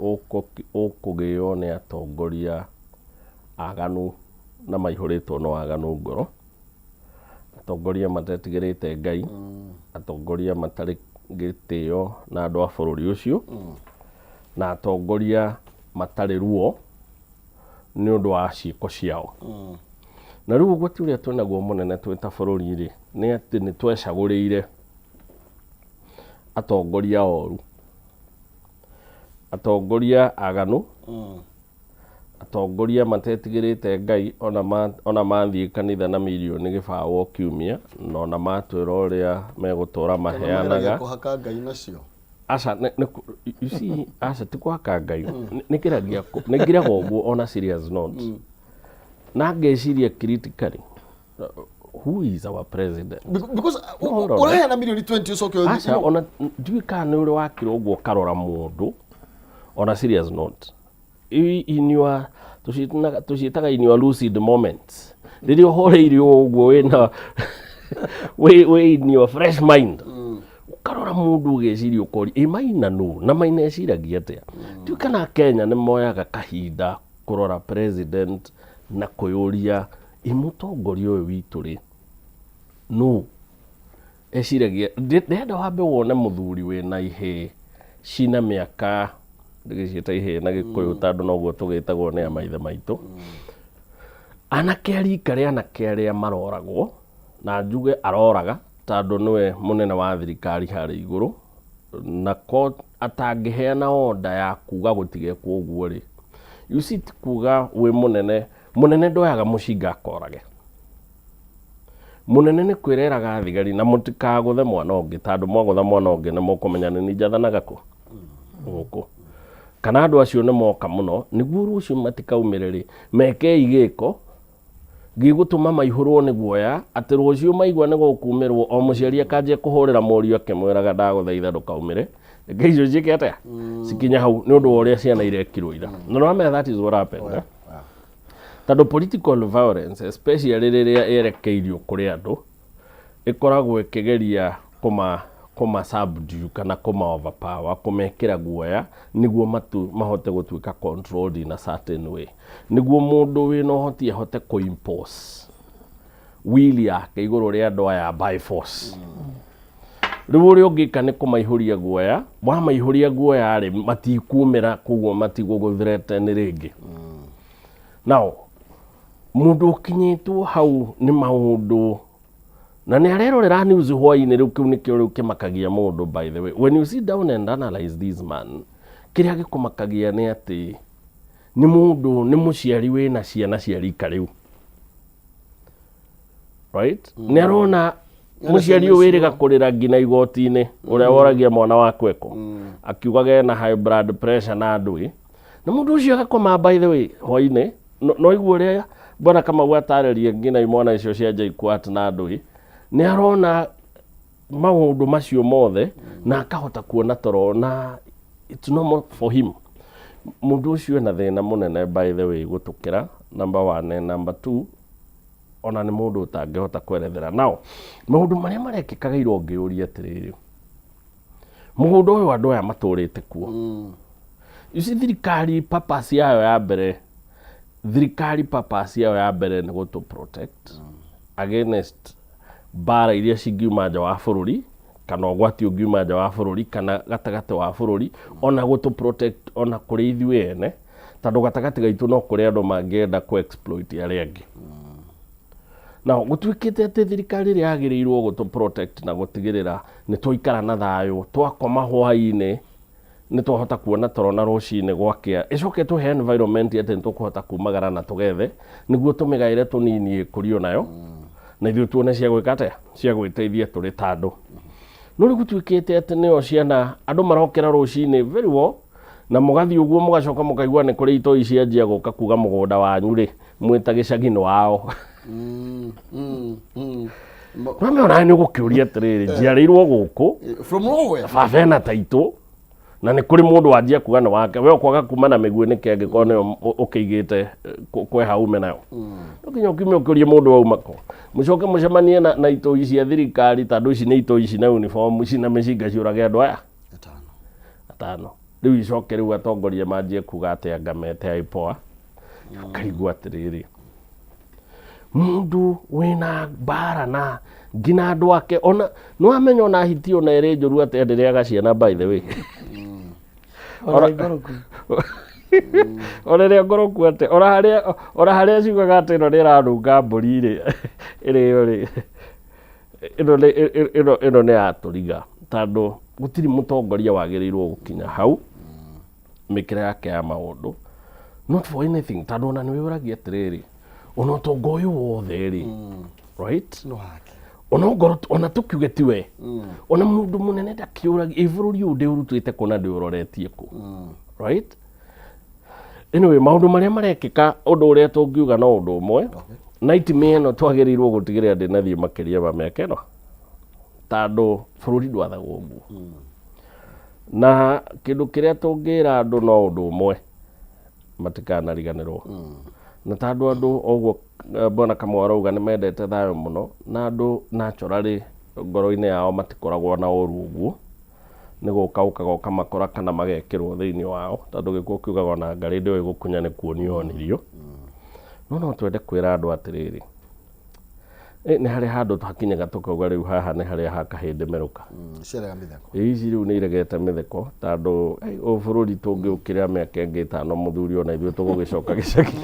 ũkũgĩo nĩ atongoria aganu na maihũrĩtwo na waganu ngoro, atongoria matetigĩrĩte Ngai, atongoria matarĩ gĩtĩo na andũ a bũrũri ũcio, na atongoria matarĩ ruo nĩ ũndũ wa ciĩko ciao. Na rĩu ũgwati ũrĩa twĩnaguo mũnene twĩ ta bũrũri rĩ, nĩ atĩ nĩ twecagũrĩire atongoria oru, atongoria aganu, atongoria matetigĩrĩte Ngai, ona mathiĩ kanitha na mirioni 0 o kiumia, na ona matwĩra ũrĩa megũtũra maheanaga. Kũhaka Ngai nacio. Aca, you see, aca ti kũhaka Ngai. Nĩ ngeragia nĩ ngiraga ũguo on a serious note na ngeciria critically, who is our president? Because No, hold on. ũraheana mirioni 20 ũcoke ũthiĩ- Aca, ona ndiũĩ kana nĩ ũrĩ wakira ũguo ũkarora mũndũ on a serious note, in your tũciĩtaga in your lucid moments, rĩrĩa ũhoreire ũguo, wĩna wĩ in your fresh mind, ũkarora mũndũ ũgeciria, ũkoria, ĩ Maina nũ na Maina eciragia atĩa? Ndiũĩ kana Kenya nĩ moyaga kahinda kũrora president na kwĩyũria, ĩ mũtongoria ũyũ witũ rĩ nũ? Eciragia ndĩrenda wambe wone mũthuri wĩna ihĩĩ cina mĩaka, ndĩgĩciĩta ihĩĩ na Gĩkũyũ tondũ noguo tũgĩtagwo nĩ amaithe maitũ. Anake a rika rĩa anake arĩa maroragwo, na njuge aroraga tondũ nĩwe mũnene wa thirikari harĩa igũrũ, na ko atangĩheana order ya kuga gũtigekwo ũguo rĩ, you see ti kuga wĩ mũnene, mũnene ndoyaga mũcinga akorage. Mũnene nĩ kwĩreraga thigari na mũtikagũthe mwana ũngĩ, tondũ mwagũtha mwana ũngĩ nĩ mũkũmenya nĩ niĩ njathanaga kũ gũkũ. Kana andũ acio nĩ moka mũno nĩguo rũciũ matikaumĩre rĩ, mekei gĩko gĩgũtũma maihũrwo nĩ guoya atĩ rũciũ maigua nĩ gũkumĩrwo o mũciari akanjia kũhũrĩra mũriũ akĩmwĩraga ndagũthaitha ndũkaumĩre, reke icio ciĩke atĩa, cikinye hau nĩ ũndũ wa ũrĩa ciana irekirwo ira. Na nĩwamenya that is what happened, eh? Tondũ political violence especially rĩrĩa yerekeirio kũrĩ andũ ĩkoragwo ĩkĩgeria kũma subdue kana kũma overpower, kũmekĩra guoya nĩguo mahote gũtuĩka controlled in a certain way, nĩguo mũndũ wĩna ũhoti ahote kũ-impose will yake igũrũ rĩa andũ aya by force. Rĩu ũrĩa ũngĩka nĩ kũmaihũria guoya, wamaihũria guoya rĩ, matikumĩra, koguo matigũgũ-threaten rĩngĩ. Now mũndũ ũkinyĩtwo hau nĩ maũndũ na nĩ arerorera news hwainĩ, rĩu kĩu nĩkĩo rĩu kĩmakagia mũndũ. By the way, when you sit down and analyze this man, kĩrĩa gĩkũmakagia nĩ atĩ nĩ mũndũ, nĩ mũciari wĩna ciana cia rika rĩu, right? Nĩ arona mũciari ũyũ wĩrĩga kũrĩra nginya igoti-inĩ, ũrĩa woragia mwana waku eko akiugaga ena high blood pressure na ndũĩ, na mũndũ ũcio agakoma. By the way, hwainĩ no igua ũrĩa bwana Kamau atarĩria nginya imwana icio cia JKUAT na ndũĩ, nĩ arona maũndũ macio mothe na akahota kuona toro na it's normal for him. Mũndũ ũcio ena thĩna mũnene, by the way, gũtũkĩra number one and number two, ona nĩ mũndũ ũtangĩhota kwerethera. Nao maũndũ marĩa marekĩkaga ira, ũngĩũria atĩrĩrĩ, mũgũnda ũyũ andũ aya matũrĩte kuo, ici thirikari purpose yayo ya mbere, thirikari purpose yayo ya mbere nĩ gũtũ protect against mbara iria cingiuma nja wa bũrũri kana ũgwati ũngiuma nja wa bũrũri kana gatagatĩ wa bũrũri, ona gũtũ protect ona kũrĩ ithuĩ ene, tondũ gatagatĩ gaitũ no kũrĩ andũ mangĩenda kũ exploit arĩa angĩ. Na gũtuĩkĩte atĩ thirikari ĩrĩa yagĩrĩirwo gũtũ protect na gũtigĩrĩra nĩ twaikara na thayũ, twakoma hwaĩ-inĩ nĩ twahota kuona toro na rũcinĩ gwakĩa ĩcoke tũhe environment atĩ nĩ tũkũhota kumagara na tũgethe nĩguo tũmĩgaĩre tũnini ĩkũrio nayo na ithuĩ tuone cia gwĩka atĩa, cia gwĩteithia tũrĩ ta andũ. No rĩu gũtuĩkĩte atĩ nĩo ciana andũ marokĩra rũcinĩ very well na mũgathiĩ ũguo, mũgacoka mũkaigua nĩ kũrĩ itoi cianjia gũka kuga mũgũnda wanyu rĩ mwĩta gĩcagi nĩ wao. Nĩwamenya onawe nĩ ũgũkĩũria atĩrĩrĩ, njiarĩirwo gũkũ, From nowhere. Baba ena taitũ na nĩ kũrĩ mũndũ wanjia kuga nĩ wake, we ũkwaga kuma na mĩguĩ nĩkĩ angĩkorwo nĩyo ũkĩigĩte kweha ume nayo? No nginya ũkiume ũkĩũrie mũndũ wauma kũ, mũcoke mũcemanie na itoi cia thirikari, tondũ ici nĩ itoi cina uniform cina mĩcinga ciũrage andũ aya Atano. Atano. Rĩu icoke rĩu atongoria manjie kuga atĩ anga mete IPOA, ũkaigua atĩrĩrĩ, mũndũ wĩna mbara na nginya andũ ake, ona nĩwamenya ona hiti ona ĩrĩ njũru atĩa ndĩrĩaga ciana, by the way. Ona ingoroku. Ona ĩrĩa ngoroku atĩ ona harĩa ciugaga atĩ ĩno nĩ ĩranunga mbũri rĩ, ĩrĩo rĩ, ĩno nĩ yatũriga, tondũ gũtirĩ mũtongoria wagĩrĩirwo gũkinya hau mĩkĩre yake ya maũndũ, not for anything, tondũ ona nĩ wĩũragia atĩrĩrĩ, ona ũtonga ũyũ wothe rĩ, right? No hake. Ona ongorwo ona tũkiuge tiwe, ona mũndũ mũnene ndakĩũragia ĩ bũrũri ũyũ ndĩũrutĩte kũ na ndĩũroretie kũ, right? Anyway, maũndũ marĩa marekĩka, ũndũ ũrĩa tũngiuga no ũndũ ũmwe, nightmare ĩno twagĩrĩirwo gũtigĩrĩra ndĩnathiĩ makĩria ma mĩaka ĩno, tondũ bũrũri ndwathagwo ũguo. Na kĩndũ kĩrĩa tũngĩra andũ no ũndũ ũmwe, matikanariganĩrwo na tondũ andũ ũguo bwana Kamau arauga nĩ mendete thayũ mũno, na andũ naturally ngoro-inĩ yao matikoragwo na ũru ũguo, nĩ gũka ũkaga ũkamakora kana magekĩrwo thĩinĩ wao, tondũ gĩkuũ kiugaga ona ngarĩ ndĩoĩ gũkunya nĩ kuonio yonirio. No twende kwĩra andũ atĩrĩrĩ, Nĩ harĩ handũ tũhakinyaga tũkauga rĩu haha nĩ harĩa ha kahĩndĩ merũka. Ciarega mĩtheko. Ici rĩu nĩ iregete mĩtheko tondũ ũyũ bũrũri tũngĩũkĩra mĩaka ĩngĩ ĩtano mũthuri ona ithuĩ tũgũgĩcoka gĩcagi.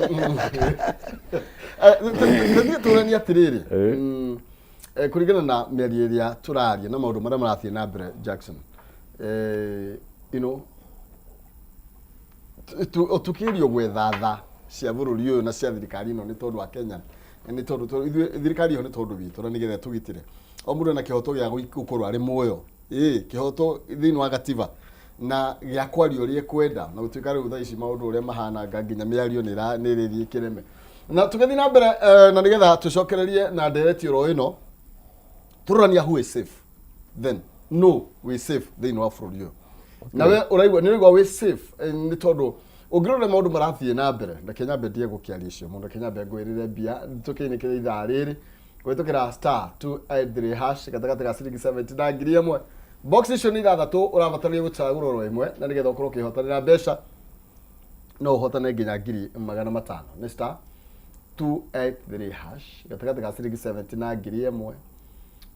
Tũthiĩ tũranie atĩrĩrĩ, kũringana na mĩario ĩrĩa tũraria na maũndũ marĩa marathiĩ na mbere Jackson, tũkĩgerio gwetha tha cia bũrũri ũyũ na cia thirikari ĩno nĩ tondũ wa Kenya, nĩ tondũ ithuĩ thirikari ĩyo nĩ tondũ witũ na nĩgetha tũgitĩre o mũndũ ena kĩhoto gĩa gũkorwo arĩ muoyo, ĩĩ kĩhoto thĩinĩ wa gatiba na gĩa kwaria ũrĩa ekwenda, na gũtuĩka rĩu thaa ici maũndũ ũrĩa mahananga nginya mĩario nĩ ĩrĩthiĩ kĩreme. Na tũgĩthiĩ na mbere na nĩgetha tũcokererie na ndereti oro ĩno, tũrorania who is safe then no we safe thĩinĩ wa bũrũri ũyũ. Nawe ũraigua nĩ ũraigua wĩ safe nĩ tondũ ũngĩrora maũndũ marathiĩ na mbere, reke nyambe ndige gũkĩaria icio mũno, reke nyambe ngwĩrĩre mbia tũkĩinĩkĩre ithaa rĩrĩ kũhĩtũkĩra star 283 hash gatagatĩ ga ciringi 70 na 1000. Box icio nĩ ithathatũ, ũrabatario gũcagũra oro ĩmwe na nĩgetha ũkorwo ũkĩhotanĩra mbeca, no ũhotane nginya 500,000. Nĩ star 283 hash gatagatĩ ga ciringi 70 na 1000.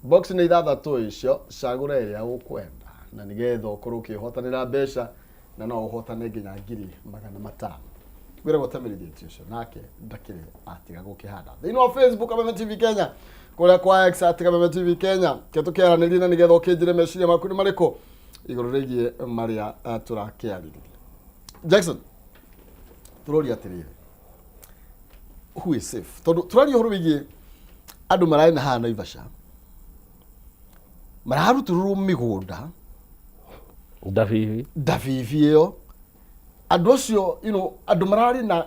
Box nĩ ithathatũ icio, cagũra ĩrĩa ũkwenda na nĩgetha ũkorwo ũkĩhotanĩra mbeca na no ũhotane nginya 500,000. Ngwĩragwo Temerithĩtie ũcio nake ndakĩrĩ atiga gũkĩhanda thĩinĩ wa Facebook Kameme TV Kenya, kũrĩa kwa X at Kameme TV Kenya. Ke tũkĩaranĩrie na nĩgetha ũkĩnjĩre meciria maku nĩ marĩkũ igũrũ rĩgiĩ marĩa tũrakĩarĩrĩria. Jackson, tũroria atĩrĩrĩ, who is safe? Tondũ tũraria ũhoro wĩgiĩ andũ mararĩ na haha Naivasha, mararutũrũrwo mĩgũnda Ndabibi. Ndabibi ĩyo, andũ acio andũ mararĩ na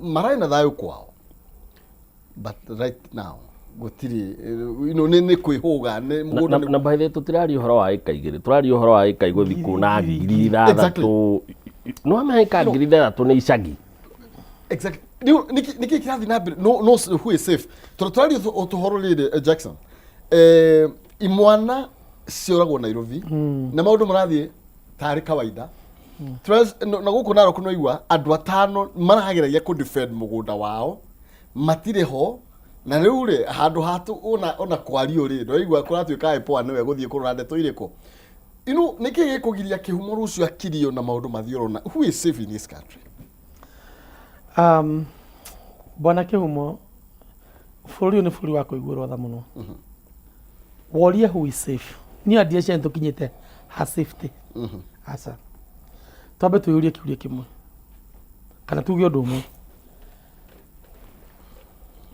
mararĩ na thayũ kwao, but right now gũtirĩ, nĩ kwĩhũga nĩ mũgũnda Na by the way tũtiraria ũhoro wa ĩka igĩrĩ, tũraria ũhoro wa ĩka igũthiĩ kũna 6,000. No amenya ĩka 6,000 nĩ icagi. Exactly. Rĩu nĩkĩ kĩrathiĩ na mbere? No, no, who is safe? Tondũ tũraria tũhoro rĩrĩ, Jackson, imwana cioragwo Nairobi na maũndũ marathiĩ tarĩ kawaida. Na gũkũ Narok no igua andũ atano marageragia kũ defend mũgũnda wao matirĩ ho, na rĩu rĩ handũ ha ona kwario rĩ ndwaigua kũratuĩka IPOA nĩwe gũthiĩ kũrora ndeto irĩkũ. Nĩkĩ gĩkũgiria kĩhumo rũciũ akirio na maũndũ mathiĩ orona? Who is safe in this country? Bwana Kĩhumo, bũrũri ũyũ nĩ bũrũri wa kũiguĩrwo tha mũno. Worie who is safe, niĩ andie ciana tũkinyĩte ha safety. Aca twambe twĩyũrie kĩũria kĩmwe kana tuge ũndũ ũmwe,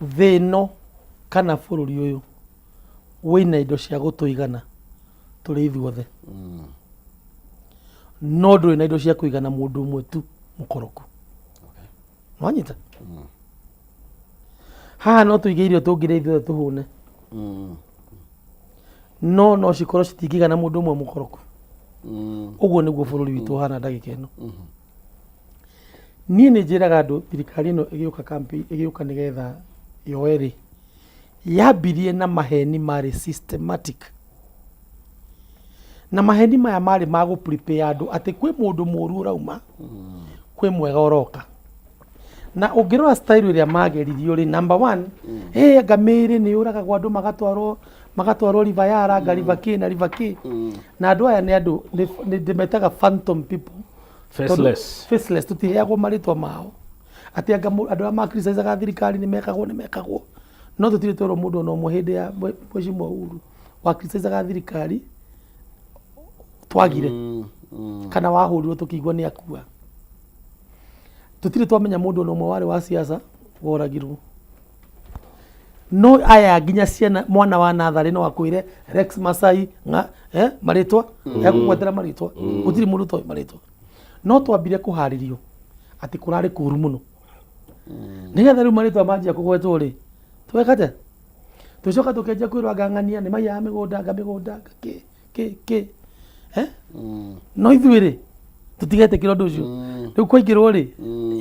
thĩ ĩno kana bũrũri ũyũ wĩna indo cia gũtũigana tũrĩ ithuothe, no ndũrĩ na indo cia kũigana mũndũ ũmwe tu mũkoroku. Nwanyita haha no tũige irio tũngĩrĩa ithuothe tũhũne, no no cikorwo citingĩigana mũndũ ũmwe mũkoroku. Ũguo nĩguo bũrũri witũ ũhana ndagĩka ĩno. Niĩ nĩ njĩraga andũ thirikari ĩno ĩgĩũka campaign ĩgĩũka nĩgetha yoe rĩ, yambirie na maheni marĩ systematic, na maheni maya marĩ ma gũ prepare andũ atĩ kwĩ mũndũ mũru ũrauma, kwĩ mwega ũroka. Na ũngĩrora style ĩrĩa mageririo rĩ, number one, anga mĩĩrĩ nĩ yũragagwo, andũ magatwarwo River Yara, anga River kĩ na River kĩ, na andũ aya nĩ andũ nĩ ndĩmetaga phantom people. Faceless. Faceless, tũtiheagwo marĩtwa mao, atĩ anga andũ arĩa ma-criticizaga thirikari nĩ mekagwo, nĩ mekagwo, no tũtirĩ twerwo mũndũ ona ũmwe hĩndĩ ya Mheshimiwa Uhuru wa criticizaga thirikari twagire kana wahũrirwo tũkĩigua nĩ akua. Tũtirĩ twamenya mũndũ ona ũmwe warĩ wa siasa woragirwo. No aya nginya ciana, mwana wa natharĩ no akwĩre Rex Masai ng'a, marĩtwa, ekũgwetera marĩtwa, gũtirĩ mũndũ ũtoĩ marĩtwa. No twambire kũharĩrio atĩ kũrarĩ kũru mũno, nĩgetha rĩu marĩtwa manjia kũgwetwo rĩ, tweka atĩa? Tũcoka tũkĩanjia kwĩrwo anga ng'ania nĩ maiyaga mĩgũnda, anga mĩgũnda, anga kĩ kĩ kĩ, No ithuĩ rĩ tũtigetĩkĩra ũndũ ũcio. Rĩu kwaingĩrwo rĩ,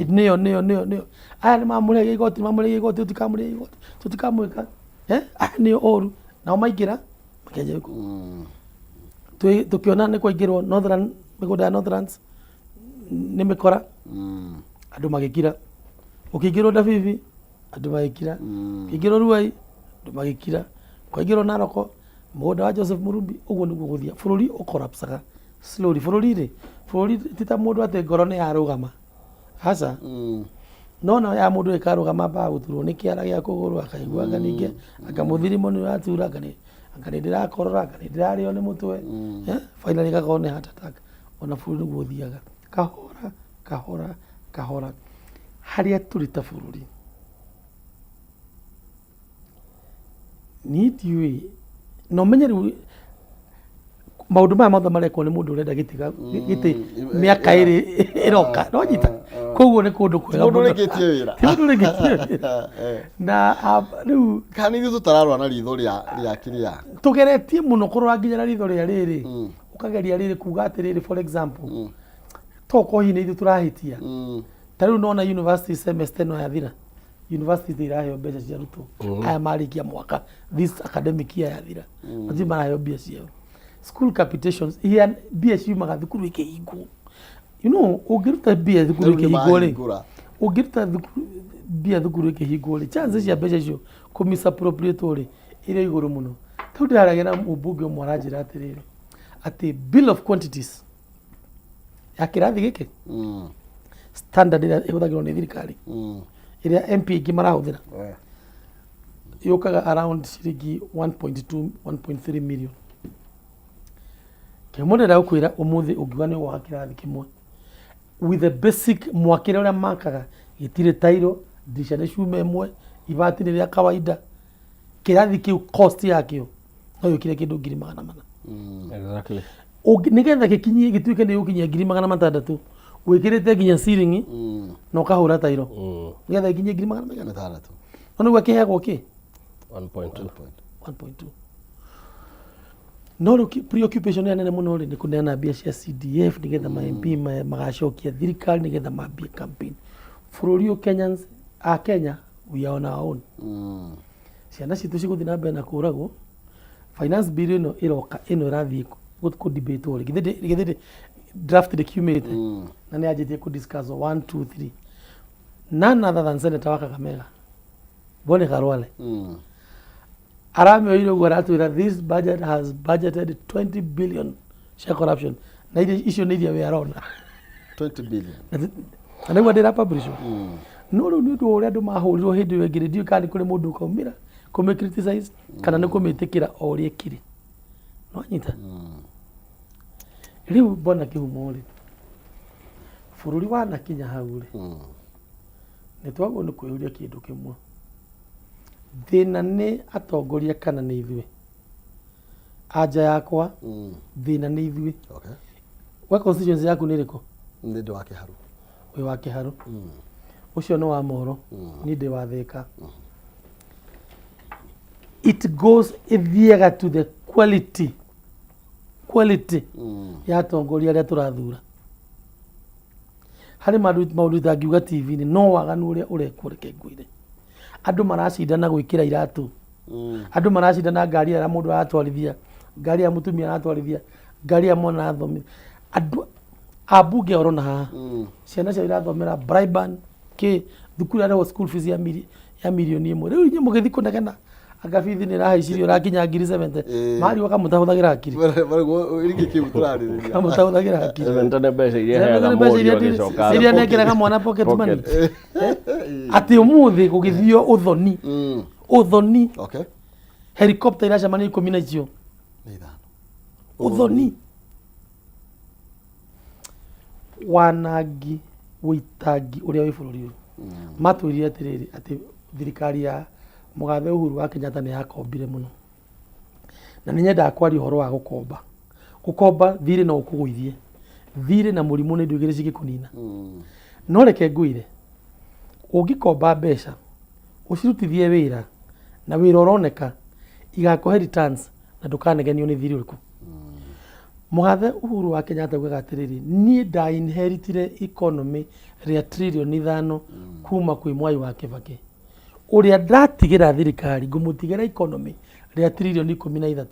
nĩyo nĩyo nĩyo nĩyo aya nĩ mamũrĩhagia igoti, mamũrĩhagia igoti, tũtikamũrĩha igoti, tũtikamwĩka, aya nĩo ũru. Nao maingĩra makĩanjia gũkũ. Tũkĩona nĩ kwaingĩrwo Northland, mĩgũnda ya Northlands nĩ mĩkora, andũ magĩkira. Ũkĩingĩrwo Ndabibi, andũ magĩkira. Ũkĩingĩrwo Ruai, Andũ magĩkira kwaingĩrwo Naroko mũgũnda wa Joseph Murumbi ũguo nĩguo gũthia bũrũri ũkorapsaga slowly. Bũrũri rĩ, bũrũri ti ta mũndũ atĩ ngoro nĩ yarũgama, aca. No na ya mũndũ ĩkarũgama ambaga gũturwo nĩ kĩara gĩa kũgũrũ, akaigua anga ningĩ anga mũthirimo nĩ ũratura, anga nĩ anga nĩ ndĩrakorora, anga nĩ ndĩrarĩo nĩ mũtwe. Finally ĩgakorwo nĩ heart attack. Ona bũrũri nĩguo ũthiaga kahora kahora kahora. Harĩa tũrĩ ta bũrũri, niĩ ndiũĩ na ũmenye rĩu maũndũ maya mothe marekwo nĩ mũndũ ũrenda gĩtĩ gĩtĩ mĩaka ĩrĩ ĩroka no nyita. Koguo nĩ kũndũ kwega Mũndũ mũno. ũrĩkĩtie wĩra. Ti mũndũ ũrĩkĩtie wĩra. Na rĩu Kana nĩ ithuĩ tũtararora na ritho rĩa kĩrĩa? Tũgeretie mũno kũrora nginya na ritho rĩa rĩrĩ, ũkageria rĩrĩ kuga atĩrĩrĩ, for example, tokorwo hihi nĩ ithuĩ tũrahĩtia. Ta rĩu nona university semester ĩno yathira, university iraheo mbeca cia arutwo aya marĩkia mwaka, this academic year yathira, matirĩ maraheo mbia ciao. School capitations iria mbia ciumaga thukuru ikĩhingwo, ũngĩruta mbia thukuru Rĩu nĩ ikĩhingwo rĩ, mahingũra. Ũngĩruta thukuru mbia thukuru ĩkĩhingwo rĩ, chance cia mbeca icio kũ misappropriate rĩ, ĩrĩ igũrũ mũno. Tau ndĩraragia na mũmbunge ũmwe aranjĩra atĩrĩrĩ, atĩ bill of quantities ya kĩrathi gĩkĩ standard ĩrĩa ĩhũthagĩrwo nĩ thirikari, ĩrĩa MP aingĩ marahũthĩra, yũkaga around ciringi 1.2 1.3 million. Kĩhumo ndĩrenda gũkwĩra ũmũthĩ, ũngiuga nĩ ũgwaka kĩrathi kĩmwe with the basic mwakĩre ũrĩa makaga, gĩtirĩ tairo, ndirisha nĩ cuma ĩmwe, ibati nĩ rĩa kawaida, kĩrathi kĩu cost yakĩo no yũkire kĩndũ 400,000. Nĩgetha gĩkinyie gĩtuĩke nĩ gũkinyia 600,000, wĩkĩrĩte nginya ceiling na ũkahũra tairo, nĩgetha gĩkinyie ngiri magana maigana? 600. No nĩguo kĩheagwo kĩ? 1.2. 1.2. No rĩu preoccupation ĩrĩa nene mũno rĩ, nĩ kũneana mbia cia CDF nĩgetha ma MP magacokia thirikari nĩgetha mambie campaign. Bũrũri ũyũ, Kenyans a Kenya, we are on our own. Ciana citũ cigũthiĩ na mbere na kũragwo. Finance bill ĩno ĩroka, ĩno ĩrathiĩ kũ debate rĩ, githĩ draft ndĩkiumĩte na nĩ yanjĩtie kũ discuss 1 2 3? None other than Senator wa Kakamega, Boni Khalwale, aramĩoire ũguo aratwĩra this budget has budgeted 20 billion cia corruption, na iria icio nĩ iria we arona. 20 billion. Na nĩguo ndĩra publish. No rĩu nĩ ũndũ wa ũrĩa andũ mahũrirwo hĩndĩ ĩyo ĩngĩ rĩ, ndiũĩ kana nĩ kũrĩ mũndũ ũkaumĩra kũmĩ criticize kana nĩ kũmĩtĩkĩra o ũrĩa ĩkĩrĩ. No anyita rĩu mbona kĩhumo rĩ, bũrũri wanakinya hau rĩ, nĩ twagwo nĩ kwĩyũria kĩndũ kĩmwe: thĩna nĩ atongoria kana nĩ ithuĩ? Anja yakwa, thĩna nĩ ithuĩ. We constituency yaku nĩ ĩrĩkũ? Nĩ ndĩ wa Kĩharu. Wĩ wa Kĩharu, ũcio nĩ wa Moro, niĩ ndĩ wa Thĩka. It goes, ĩthiaga to the quality ya atongoria arĩa tũrathura. Harĩ maũndũ itangiuga TV-inĩ, no waganu ũrĩa ũrekwo, reke ngwĩre, andũ maracindana gwĩkĩra iratũ, andũ maracindana ngari ĩrĩa mũndũ aratwarithia, ngari ya mũtumia aratwarithia, ngari ya mwana arathomithia. Andũ ambunge orona haha, ciana ciao irathomera Braeburn kĩ thukuru yarĩhwo school fees ya 1 million. Rĩu inyuĩ mũgĩthiĩ kũnegena anga bithi nĩ ĩrahaicirio ĩrakinya ngiri 70. Marigwo kamũtahũthagĩra hakiri. Rĩngĩ kĩu tũrarĩrĩria. Kamũtahũthagĩra hakiri. 70 nĩ mbeca iria heaga Nĩ mbeca mũriũ iria agĩcoka iria nekĩraga mwana pocket money. Atĩ ũmũthĩ gũgĩthio ũthoni, ũthoni, helicopter iracemania 10 na icio Nĩ 5. Ũthoni, wanangi, wĩitangi ũrĩa wĩ bũrũri ũyũ. Matwĩrire atĩrĩrĩ, atĩ thirikari ya mũgathe Uhuru wa Kenyatta nĩ yakombire mũno, na nĩ nyendaga kwaria ũhoro wa gũkomba. Gũkomba thirĩ no ũkũgũithie, thirĩ na mũrimũ nĩ indo igĩrĩ cingĩkũnina. No reke ngwĩre, ũngĩkomba mbeca ũcirutithie wĩra na wĩra ũroneka, igakũhe returns na ndũkanegenio nĩ thirĩ ũrĩkũ. Mũgathe Uhuru wa Kenyatta augaga atĩrĩrĩ, niĩ nda inheritire economy rĩa trillion 5 kuma kwĩ Mwai wa Kĩbakĩ. Ũrĩa ndatigĩra thirikari, ngũmũtigĩra economy rĩa trillion 13.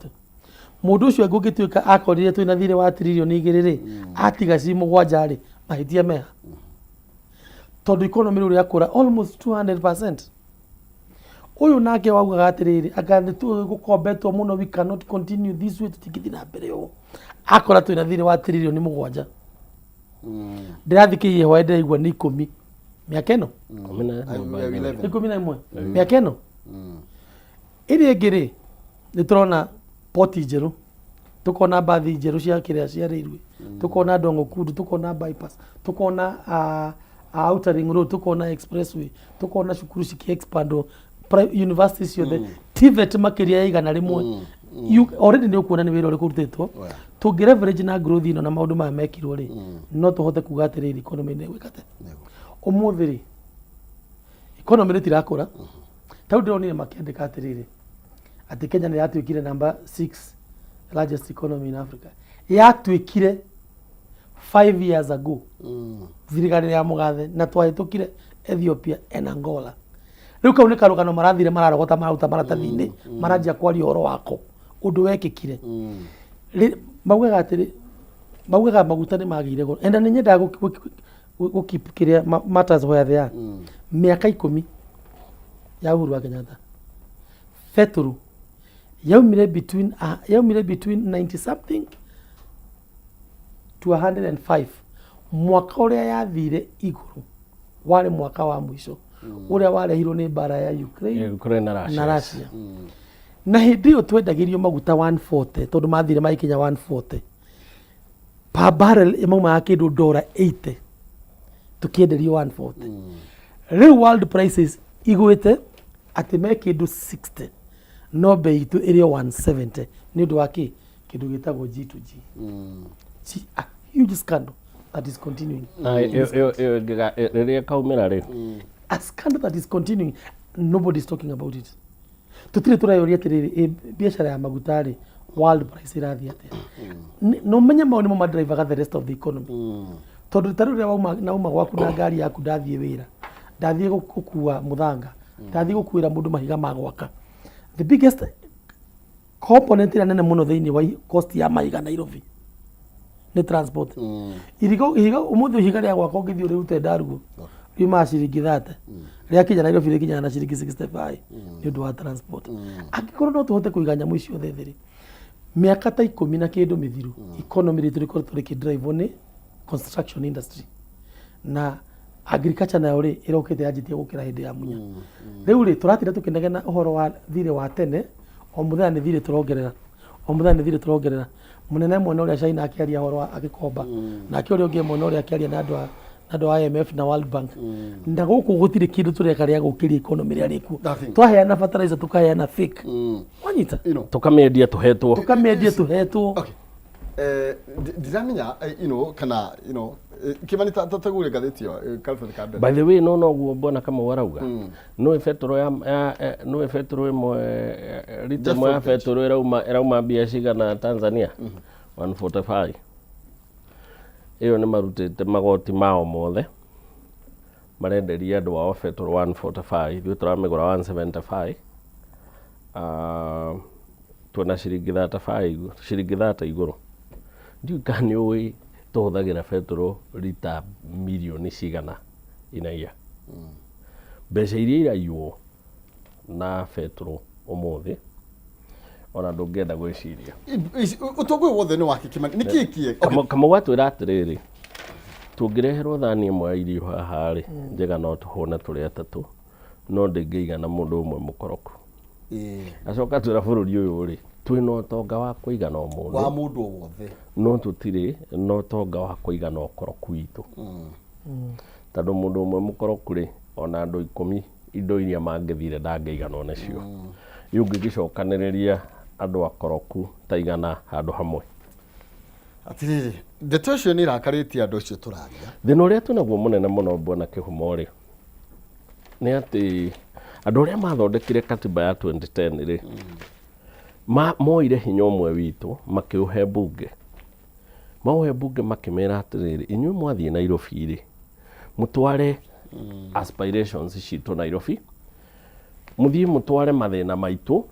Mũndũ ũcio ngũngĩtuĩka akorire twĩna thirĩ wa trillion 2 rĩ, atiga ci 7 rĩ, mahĩtia meha? Tondũ economy rĩu rĩakũra almost 200%. Ũyũ nake waugaga atĩrĩrĩ, anga nĩ tũgũkombetwo mũno, we cannot continue this way, tũtingĩthiĩ na mbere ũũ. Akora twĩna thirĩ wa 7 trillion. Ndĩrathikĩrĩria hwaĩ ndĩraigua nĩ 10 mĩaka ĩno. 11. 11 mĩaka ĩno. Ĩrĩa ĩngĩ rĩ, nĩ tũrona poti njerũ, tukona mbathi njerũ cia kĩrĩa cia railway, tukona Dongo Kundu, tukona bypass, tukona outer ring road, tukona expressway, tukona cukuru ciki expand, university ciothe, TVET makĩria ya 100. Already nĩ ũkuona nĩ wĩra ũrĩkũ ũrutĩtwo. Tũngĩ leverage na growth ĩno na maũndũ maya mekirwo rĩ, no tũhote kuga atĩrĩrĩ, economy nĩ ĩgwĩka atĩa ũmũthĩ rĩ? Economy rĩtirakũra. Ta rĩu ndĩronire makĩandĩka atĩrĩrĩ, atĩ Kenya nĩ yatuĩkire number 6 largest economy in Africa. Yatuĩkire 5 years ago, thirikari ya Mũgathe, na twahĩtũkire Ethiopia and Angola. Rĩu kau nĩ karũgano marathire mararogota, mararuta maratathi-inĩ, maranjia kwaria ũhoro wako ũndũ wekĩkire. Maugaga atĩrĩ, maugaga maguta nĩ magĩire goro, enda nĩ nyendaga gũ keep kĩrĩa matters where they are. Mĩaka 10 ya Uhuru wa Kenyatta, betũrũ yaumire between 90 something to 105. Mwaka ũrĩa yathire igũrũ warĩ mwaka wa mũico ũrĩa warehirwo nĩ mbara ya Ukraine Ukraine na Russia. Na Russia. Na hĩndĩ ĩyo twendagĩrio maguta 140, tondũ mathire magĩkinya 140 per barrel, maumaga kĩndũ ndora 80, tũkĩenderio 140. Rĩu world prices igwĩte atĩ me kĩndũ 60, no bei itũ ĩrĩ o 170. Nĩ ũndũ wa kĩ? Kĩndũ gĩtagwo G2G. G, a huge scandal that is continuing. Na ĩyo rĩrĩa ĩkaumĩra rĩ? A scandal that is continuing, nobody is talking about it. Tutire tũreyũria atĩrĩrĩ, ĩ biacara ya maguta rĩ, world price ĩrathiĩ atĩa? No menye mau nĩmo madrivaga the rest of the economy, tondũ ta rĩu rĩrĩa wauma nauma gwaku na ngari yaku, ndathiĩ wĩra, ndathiĩ gũkua mũthanga, ndathiĩ gũkuĩra mũndũ mahiga ma gwaka, the biggest component ĩrĩa nene mũno thĩinĩ wa cost ya mahiga Nairobi nĩ transport. Irigo ihiga ũmũthĩ, ihiga rĩa gwaka ũngĩthiĩ ũrĩrute Ndarugo riumaga ciringi 30, rĩakinya Nairobi rĩkinyaga na ciringi 65 nĩ ũndũ wa transport. Angĩkorwo no tũhote kũiga nyamũ icio ciothe thĩ rĩ, mĩaka ta 10 na kĩndũ mĩthiru, economy rĩtũ rĩkoretwo rĩkĩdrive nĩ construction industry na agriculture, nayo rĩ ĩrokĩte yanjĩtie gũkĩra hĩndĩ ya Munya. Rĩu rĩ, tũratinda tũkĩnegena ũhoro wa thirĩ wa tene, o mũthenya nĩ thirĩ tũrongerera, o mũthenya nĩ thirĩ tũrongerera. Mũnene mwena ũrĩa China akĩaria ũhoro wa agĩkomba, nake ũrĩa ũngĩ mwena ũrĩa akĩaria na andũ a IMF na World Bank, na gũkũ gũtirĩ kĩndũ tũreka rĩa gũkĩria economy rĩa rĩkuo. Nothing. Twaheana fertilizer, tũkaheana fake, wanyita? Tũkamĩendia tũhetwo. Tũkamĩendia tũhetwo. Okay. Ndiramenya kana Kimani ta tegũria ngathĩti ĩyo, karatathi ka mbere. By the way, no noguo mbona Kamau arauga, nĩ betũrũ ya nĩ betũrũ ĩmwe, rita Just ĩmwe ya front page. betũrũ ĩrauma mbia cigana Tanzania? 145. Ĩyo nĩ marutĩte magoti mao mothe, marenderia andũ ao betũrũ 145, ithuĩ tũramĩgũra 175. Twĩna ciringi 35, ciringi 30 igũrũ. Ndiũĩ kana nĩ ũĩ tũhũthagĩra betũrũ rita mirioni cigana inaia. Mbeca iria iraiywo na betũrũ ũmũthĩ, ona ndũngĩenda gwĩciria. Ũtonga ũyũ wothe nĩ wake Kimani, nĩ kĩĩ kie? Kamau atwĩra atĩrĩrĩ, tũngĩreherwo thani ĩmwe ya irio haha rĩ, njega, no tũhũne tũrĩ atatũ, no ndĩngĩigana mũndũ ũmwe mũkoroku. Acoka atwĩra bũrũri ũyũ rĩ, twĩna ũtonga wa kũigana o mũndũ wa mũndũ o wothe, no tũtirĩ na ũtonga wa kũigana ũkoroku witũ, tondũ mũndũ ũmwe mũkoroku rĩ, ona andũ 10 indo iria mangĩthire ndangĩiganwo nĩcio. Rĩu ũngĩgĩcokanĩrĩria andũ akoroku ta 100 handũ hamwe. Atirĩrĩ, ndeto icio nĩ irakarĩtie andũ acio tũraria. Thĩna ũrĩa twĩnaguo mũnene mũno, bwana Kĩhumo rĩ, nĩ atĩ andũ arĩa mathondekire katiba ya 2010 rĩ, moire hinya ũmwe witũ makĩũhe mbunge, maũhe mbunge makĩmera atĩrĩrĩ, inyuĩ mwathiĩ Nairobi rĩ, mũtware aspirations citũ Nairobi, mũthiĩ mũtware mathĩna maitũ,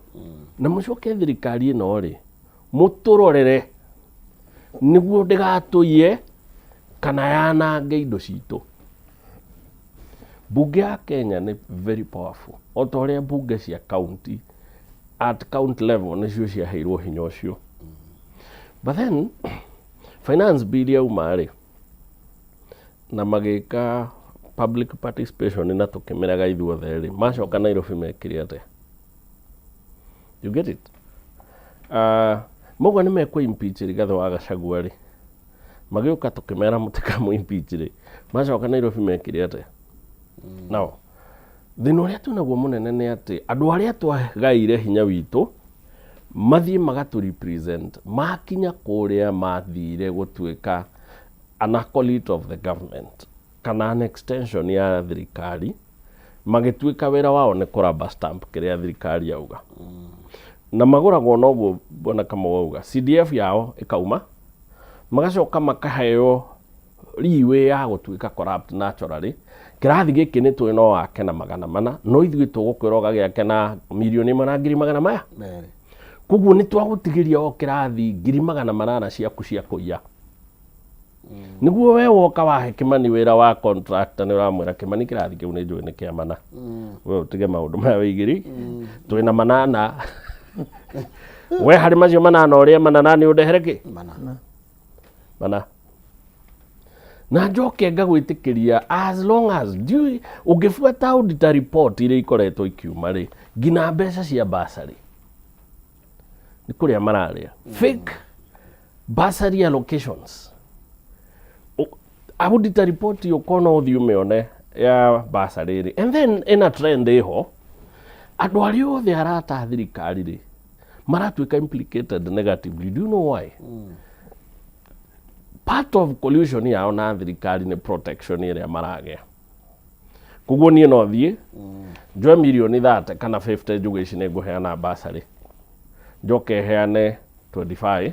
na mũcoke thirikari ĩno rĩ, mũtũrorere nĩguo ndĩgatũiye kana yanange indo citũ. Mbunge ya Kenya nĩ very powerful o ta ũrĩa mbunge cia county at county level nĩcio ciaheirwo hinya ũcio. But then finance bill yauma rĩ, na magĩka public participation na tũkĩmĩrega ithuothe rĩ, macoka Nairobi mekire atĩa? You get it? Mauga nĩ mekũ impeach Rigathĩ wa Gachagua rĩ, magĩũka tũkĩmera mũtikamũ impeach rĩ, macoka Nairobi mekire atĩa? Now, thĩna ũrĩa twĩnaguo mũnene nĩ atĩ andũ arĩa twagaire hinya witũ mathiĩ magatũ represent, makinya kũrĩa mathire gũtuĩka an acolyte of the government kana an extension ya thirikari, magĩtuĩka wĩra wao nĩ kũraba stamp kĩrĩa thirikari yauga. Na magũragwo noguo Bwana Kamau auga, CDF yao ĩkauma, magacoka makaheo leeway ya gũtuĩka corrupt naturally. Kĩrathi gĩkĩ nĩ tũĩ no wake na 400, no ithuĩ tũgũkwĩra ũgagĩake na 1,100,000 maya. Merĩ. Koguo nĩ twagũtigĩria o kĩrathi 800,000 ciaku cia kũiya. Nĩguo we woka wahe Kĩmani wĩra wa contractor, nĩ ũramwĩra Kĩmani kĩrathi kĩu nĩ njũĩ nĩ kĩa mana. We ũtige maũndũ maya wĩigĩri. Twĩna 8. We harĩ macio 8 ũrĩe mana na nĩ ũndehere kĩ? Mana. Mana. Na njoke ngagwĩtĩkĩria as long as ndiũĩ ũngĩbuata auditor report iria ikoretwo ikiuma rĩ, nginya mbeca cia bursary nĩ kũrĩa mararĩa. Fake bursary allocations. Auditor report ũkona ũthiĩ ũmĩone ya bursary rĩ. And then ĩna trend ĩho, andũ arĩa othe arata a thirikari rĩ, maratuĩka implicated negatively. Do you know why? Part of collusion yao na thirikari nĩ protection ĩrĩa maragĩa. Koguo niĩ no thiĩ njoe mirioni 30 kana 50, njuge ici nĩ ngũheana bursary, njoke heane 25,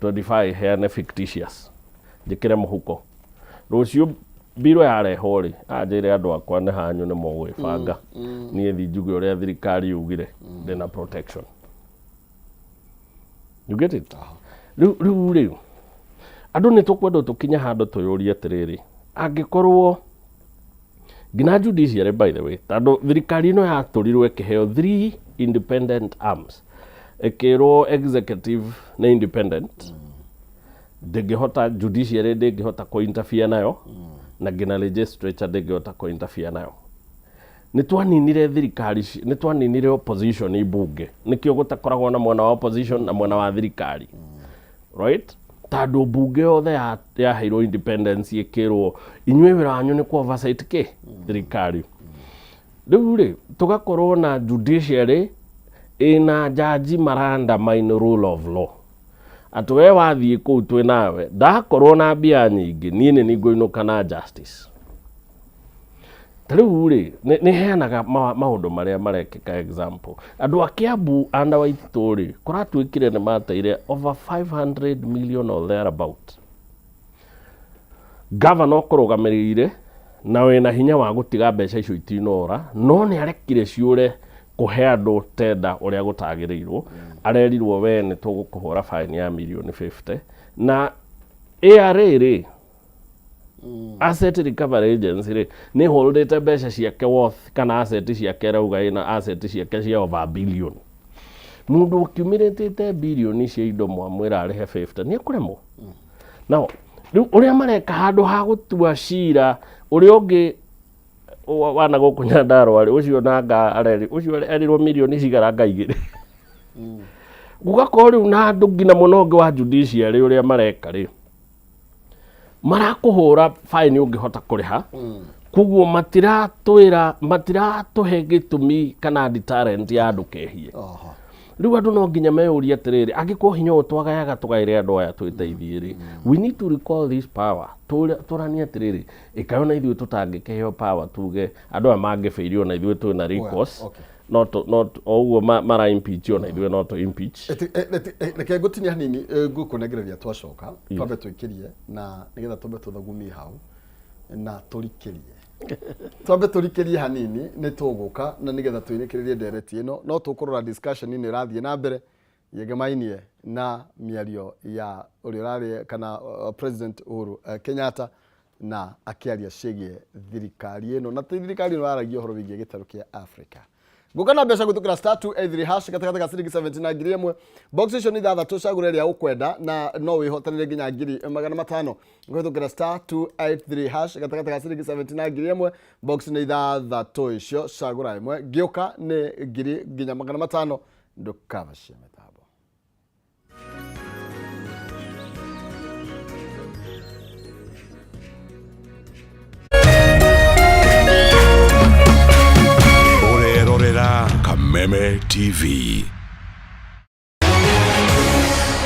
25 heane fictitious, njĩkĩre mũhuko. Rũciũ mbirũ yarehwo rĩ, anjĩre andũ akwa nĩ hanyu nĩ mũgwĩbanga, niĩ thi njuge ũrĩa thirikari yugire, ndĩna protection. You get it? Rĩu rĩu rĩu andũ nĩ tũkwenda tũkinye handũ twĩyũrie atĩrĩrĩ, angĩkorwo nginya judiciary, by the way, tondũ thirikari ĩno yatũrirwo ĩkĩheo three independent arms, ĩkĩrwo executive nĩ independent, ndĩngĩhota, judiciary ndĩngĩhota kũ interfere nayo, na nginya legislature ndĩngĩhota kũ interfere nayo. Nĩ twaninire thirikari, nĩ twaninire opposition ibunge, nĩkĩo gũtakoragwo na mwena wa opposition na mwena wa thirikari, right? Tondũ mbunge yothe yaheirwo independence, ĩkĩrwo inyuĩ wĩra wanyu nĩ kũ oversight kĩ thirikari. Rĩu rĩ, tũgakorwo na judiciary ĩna jaji mara undermine rule of law, atĩ we wathiĩ kũu twĩ nawe, ndakorwo na mbia nyingĩ, niĩ nĩ ningũinũka na justice. Ta rĩu rĩ, nĩ heanaga maũndũ marĩa marekĩka. Example, andũ a Kiambu under Waititũ rĩ, kũratuĩkire nĩ mateire over 500 million or thereabout. Gavana ũkũrũgamĩrĩire na wĩna hinya wa gũtiga mbeca icio itinora, no nĩ arekire ciũre kũhe andũ tenda ũrĩa gũtagĩrĩirwo. Arerirwo we nĩ tũgũkũhũra fine ya mirioni 50 na ARA rĩ, Asset Recovery Agency rĩ, nĩ holdĩte mbeca ciake worth kana asset ciake, ĩrauga ĩna asset ciake cia over a billion. Mũndũ ũkiumĩrĩtĩte birioni cia indo mwamwĩra arĩhe 50, nĩ ekũremwo. Now rĩu ũrĩa mareka, handũ ha gũtua cira ũrĩa ũngĩ wana gũkũ Nyandarũa rĩ, ũcio nanga areri ũcio erirwo mirioni cigara nga igĩrĩ, gũgakorwo rĩu na andũ nginya mũno ũngĩ wa judiciary, ũrĩa mareka rĩ, marakũhũra fine ũngĩhota kũrĩha. Koguo matiratwĩra, matiratũhe gĩtũmi kana deterrent ya andũ kehie. Rĩu andũ no nginya meyũrie atĩrĩrĩ, angĩkorwo hinya ũyũ twagayaga tũgaĩre andũ aya twĩteithie rĩ, we need to recall this power. Tũranie atĩrĩrĩ, ĩkayo na ithuĩ tũtangĩkĩheo power tuge andũ aya mangĩbĩirio ona ithuĩ twĩna recourse. No o ũguo mara impeach, ona ithuĩ no tũ impeach. Reke ngũtinia hanini, ngũkũnengereria twacoka twambe tũikĩrie na nĩgetha twambe tũthagumie hau na tũrikĩrie, twambe tũrikĩrie hanini, nĩ tũgũka na nĩgetha twĩrĩkĩrĩrie ndereti ĩno, no tũkũrora discussion nĩ ĩrathiĩ na mbere yegemainie na mĩario ya ũrĩa ũrarĩ kana President Uhuru Kenyatta. Na akĩaria ciĩgiĩ thirikari ĩno, na ti thirikari ĩno yaragia ũhoro wĩgiĩ gĩtarũ kĩa Africa. Ngũka na mbeca gwĩtũkĩra star 283 hash gatagatĩ ga ciringi 70 na 1000. Box icio nĩ ithathatũ, cagũra ĩrĩa ũkwenda na no wĩhotanĩre nginya 500,000 kũhĩtũkĩra star 283 hash gatagatĩ ga ciringi 70 na 1000. Box nĩ ithathatũ icio, cagũra ĩmwe. Ngĩũka nĩ ngiri nginya magana matano, ndũkabacie mĩtambo. Ũrerorera Kameme TV.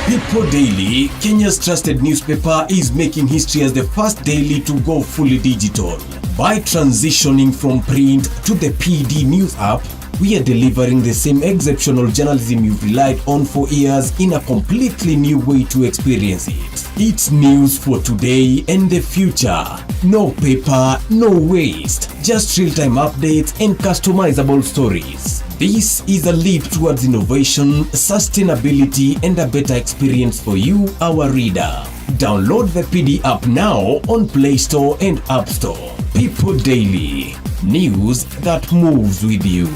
People Daily, Kenya's trusted newspaper, is making history as the first daily to go fully digital. By transitioning from print to the PD News app, we are delivering the same exceptional journalism you've relied on for years in a completely new way to experience it. It's news for today and the future. No paper, no waste. Just real-time updates and customizable stories. This is a leap towards innovation, sustainability, and a better experience for you, our reader. Download the PD app now on Play Store and App Store. People Daily. News that moves with you.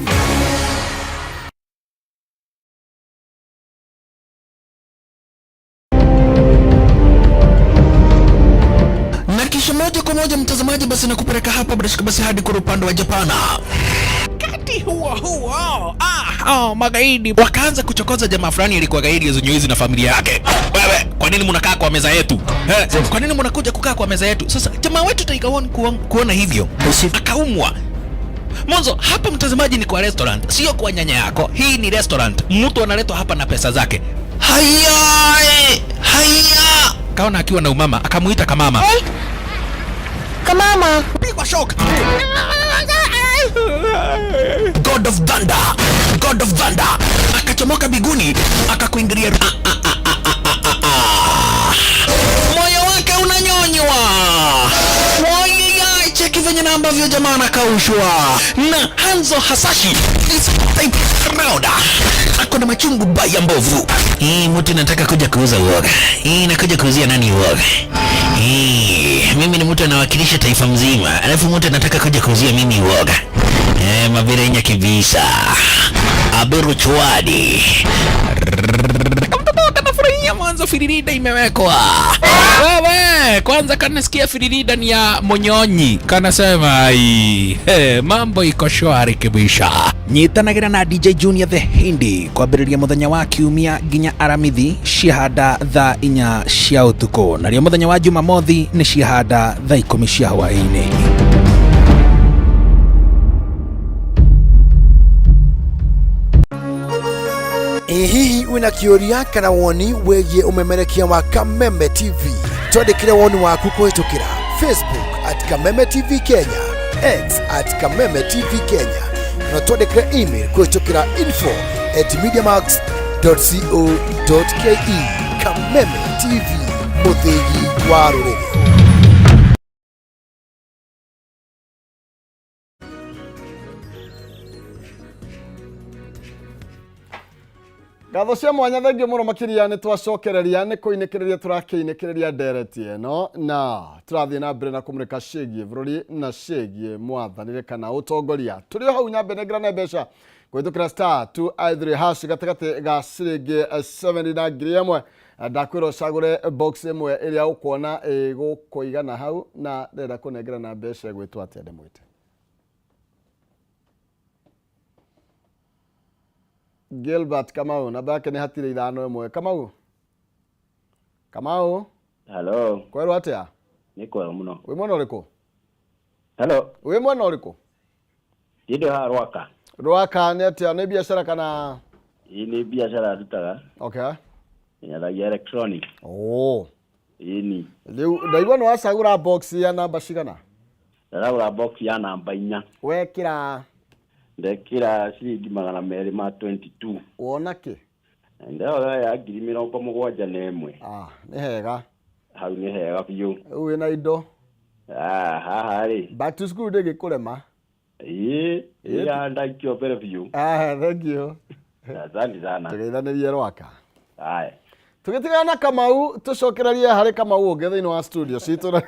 Na kisha moja kwa moja mtazamaji, basi nakupeleka hapa bila shaka basi hadi kwa upande wa Japana. Wakati huo huo, magaidi wakaanza kuchokoza jamaa fulani alikuwa gaidi ya na familia yake. Wewe, kwa nini mnakaa kwa meza yetu? Kwa nini mnakuja kukaa kwa meza yetu? Sasa jamaa wetu Tiger One kuona hivyo akaumwa. Mwanzo hapa mtazamaji ni kwa restaurant, sio kwa nyanya yako. Hii ni restaurant, mtu analetwa hapa na pesa zake. Haya, haya, kaona akiwa na umama akamuita kamama. Hey. Kamama. Pigwa shock. God of Thunder, God of Thunder akachomoka biguni akakuingilia. Moyo wake unanyonywa. Wai, cheki venye na ambavyo jamaa anakaushwa na Hanzo Hasashi this type round. Ako na machungu baya mbovu. Hii mtu nataka kuja kuuza uoga. Hii nakuja kuuzia nani uoga? Hii mimi ni mtu anawakilisha taifa mzima, alafu mtu anataka kuja kuuzia mimi uoga. Maberenya kibisa. Aberu chwadi. Kamtoto kanafurahia mwanzo firirida imewekwa. Wewe, kwanza kanasikia firirida ni ya Monyonyi. Kanasema ai, mambo iko shwari kibisha. Nyitanagira na DJ Junior the Hindi kwambĩrĩria mũthenya wa kiumia nginya aramithi ciahanda thaa 4 cia ũtukũ, narĩo mũthenya wa Jumamothi nĩ ciahanda thaa 10 cia hwaĩ-inĩ. Ĩ hihi wĩna kĩũria kana woni wĩgiĩ ũmemerekia wa Kameme TV? Twandĩkĩre woni waku kũhĩtũkĩra Facebook at Kameme TV Kenya, X at Kameme TV Kenya, na twandĩkĩre email kũhĩtũkĩra info@mediamax.co.ke. Kameme TV, mũthĩgi wa rũrĩrĩ. Ngatho cia mwanya, thengio mũno makĩria. Nĩ twacokereria nĩ kũinĩkĩrĩria, tũrakĩinĩkĩrĩria ndereti ĩno na tũrathiĩ na mbere na kũmũrĩka ciĩgiĩ bũrũri na ciĩgiĩ mwathanĩre kana ũtongoria. Tũrĩ o hau nyambe nengerane mbeca kũhĩtũkĩra star 283 hash gatagatĩ ga ciringi 70 na 1000. Ndakwĩra ũcagũre box ĩmwe ĩrĩa ũkuona ĩgũkũigana hau, na ndĩrenda kũnengerana mbeca ĩgwĩtwo atĩa ndĩmwĩte Gilbert Kamau, namba yake nĩ hatirĩ ithano ĩmwe. Kamau, Kamau. Hello. Kwerwo atĩa? Nĩ kwega mũno. Wĩ mwena ũrĩkũ? Hello. Wĩ mwena ũrĩkũ? Ndĩ haha Rwaka. Rwaka nĩ atĩa, nĩ biacara kana? Ĩĩ, nĩ biacara ndutaga. Okay. Nyathagia electronic. Oh. Ĩni. Rĩu ndaigua nĩ wacagũra box ya namba cigana? Ndagũra box ya namba 4. Wekĩra? Ndekĩra ciringi 222. Wona kĩ? Ndĩrona ya 71,000. Ah, nĩ hega. Hau nĩ hega biũ. Rĩu wĩna indo? Ah, haha rĩ. Back to school ndĩngĩkũrema. Ĩĩ, ĩĩ, ndaikio mbere biũ. Ah, thank you. Asante sana. Tũgeithanĩrie Rwaka. Haya. Tũgĩtigana na Kamau, tũcokererie harĩ Kamau ũngĩ thĩinĩ wa studio citũ.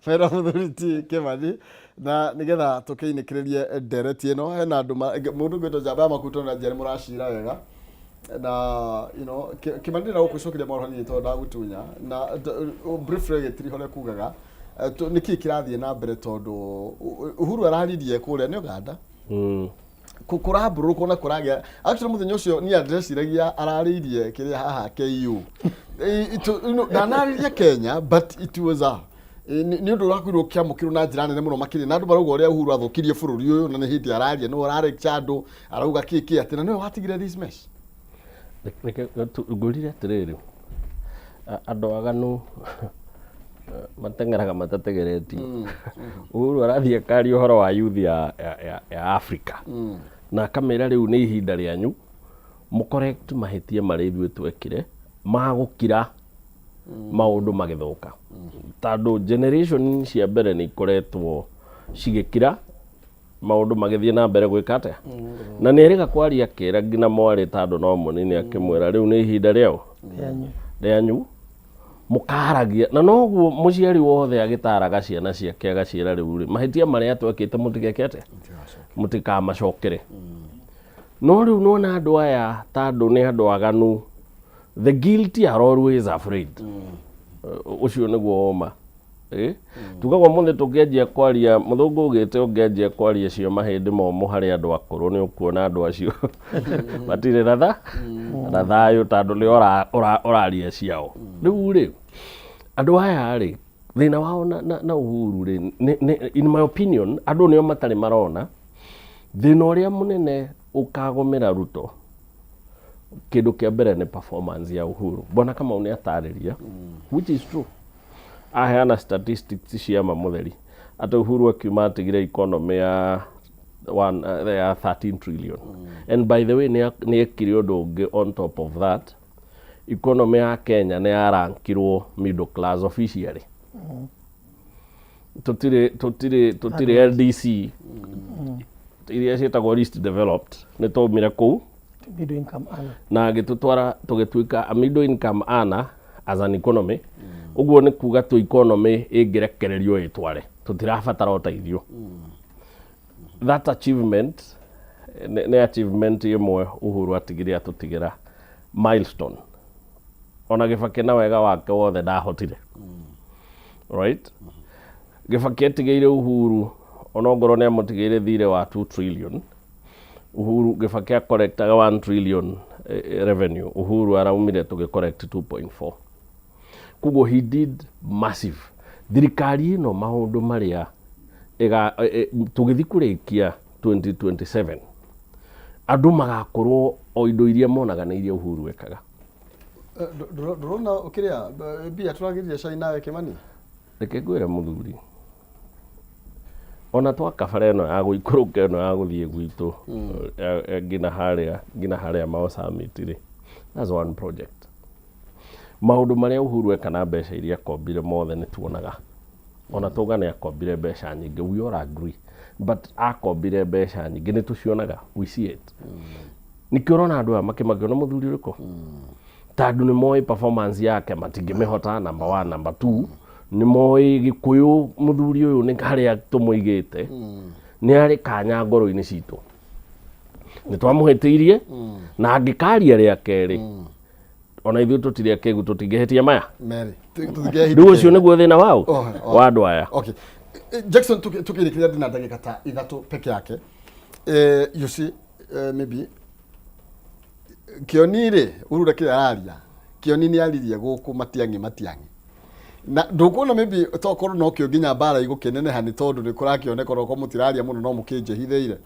Wĩra mũthuri ti Kĩmathi na nĩgetha tũkĩinĩkĩrĩrie ndereti ĩno hena andũ mũndũ ũngĩtwo njamba ya makuto na njere mũracira wega na you know Kĩmathi ndĩrenda gũkũcokeria mohoro hanini tondũ ndagũtunya na briefly gĩtiriho ũrĩa kugaga nĩkĩĩ kĩrathiĩ na mbere tondũ Uhuru araririe kũrĩa nĩ Uganda kũrambũrũkwo na kũragĩa actually mũthenya ũcio niĩ ndĩreciragia ararĩirie kĩrĩa haha KU ndanarĩria Kenya but it was a nĩ ũndũ ũrakorirwo ũkĩamũkĩrwo na njĩra nene mũno makĩria na andũ marauga ũrĩa Uhuru athũkirie bũrũri ũyũ na nĩ hĩndĩ araria nĩwe ũrarekcha andũ arauga kĩ kĩ atĩ na nĩwe watigire this mess. Reke ngũrire atĩrĩrĩ, andũ aganu mateng'eraga matategeretio. Uhuru arathiĩ akaria ũhoro wa youth ya Africa na akamĩra rĩu nĩ ihinda rĩanyu mũcorrect mahĩtia marĩa ithuĩ twekire ma gũkira maũndũ magĩthũka, tondũ generation cia mbere nĩ ikoretwo cigĩkira maũndũ magĩthiĩ na mbere gwĩka atĩa, na nĩ erĩga kwaria akĩra nginya mwarĩ tondũ no mũnini akĩmwĩra rĩu nĩ ihinda rĩao rĩanyu rĩanyu mũkaragia, na noguo mũciari wothe agĩtaraga ciana ciake agaciĩra rĩu rĩ mahĩtia marĩa twekĩte mũtigeke atĩa, mũtikamacokere. No rĩu nona andũ aya tondũ nĩ andũ aganu, the guilty are always afraid. Ũcio nĩguo woma. Tugaga ũmũthĩ tũngĩanjia kwaria mũthũngũ ugĩte ũngĩanjia kwaria cio mahĩndĩ momũ harĩ andũ akũrũ nĩ ũkuona andũ acio matirĩ na tha na thayũ tondũ nĩ ũraria ciao. Rĩu rĩ andũ aya rĩ thĩna wao na Uhuru rĩ in my opinion andũ nĩo matarĩ marona thĩna ũrĩa mũnene ũkagũmĩra Ruto. Kĩndũ kĩa mbere nĩ performance ya Uhuru. Bwana Kamau nĩ atarĩria, which is true, aheana statistics cia ma mũtheri atĩ Uhuru akiuma atigire economy ya one, ya 13 trillion. And by the way nĩ ekire ũndũ ũngĩ on top of that, economy ya Kenya nĩ yarankirwo middle class officially. Tũtirĩ LDC iria ciĩtagwo least developed, nĩ twaumire kũu middle income earner. Na agĩtũtwara tũgĩtuĩka a middle income earner as an economy. Ũguo nĩ kuga tũ economy ĩngĩrekererio ĩtware tũtirabatara ũteithio. That achievement nĩ achievement ĩmwe Uhuru atigire atũtigĩra milestone ona Gĩbakĩ na wega wake wothe ndahotire, right? Gĩbakĩ atigĩire Uhuru onongorwo nĩ amũtigĩire thirĩ wa 2 trillion. Uhuru Gĩbakĩ acollectaga 1 trillion revenue, Uhuru araumire tũgĩcollect 2.4. Koguo he did massive. Thirikari ĩno maũndũ marĩa tũgĩthiĩ kũrĩkia 2027 andũ magakorwo o indo iria monaga nĩ iria Uhuru ekaga. Ndũrona kĩrĩa mbia tũragĩrire cai nawe Kĩmani? Reke ngwĩre mũthuri, ona twaka bara ĩno ya gũikũrũka ĩno ya gũthiĩ gwitũ nginya harĩa Mau Summit rĩ, that's one project. Maũndũ marĩa Uhuru eka na mbeca iria akombire mothe nĩ tuonaga. Ona tuga nĩ akombire mbeca nyingĩ, we all agree, but akombire mbeca nyingĩ nĩ tũcionaga, we see it. Nĩkĩo ũrona andũ aya makĩmakio na mũthuri ũrĩkũ, tondũ nĩ moĩ performance yake matingĩmĩhota, number one. Number two, nĩ moĩ Gĩkũyũ mũthuri ũyũ nĩ harĩa tũmũigĩte nĩ arĩ kanya ngoro-inĩ citũ, nĩ twamũhĩtĩirie na angĩkaria rĩa kerĩ ona ithuĩ tũtirĩ akĩgu, tũtingĩhĩtia maya. Mary. Rĩu ũcio nĩguo thĩna wao Oh. wa andũ aya. Okay. Jackson, tukĩrĩkĩria ndina ndagĩka ta 3 peke yake. You see, maybe Kĩoni rĩ Uhuru kĩrĩa araria Kĩoni nĩ aririe gũkũ Matiang'i Matiang'i na ndũkuona maybe tokorwo nokĩo nginya mbara igũkĩneneha nĩ tondũ nĩ kũrakĩoneka onokorwo mũtiraria mũno no mũkĩnjĩhithĩire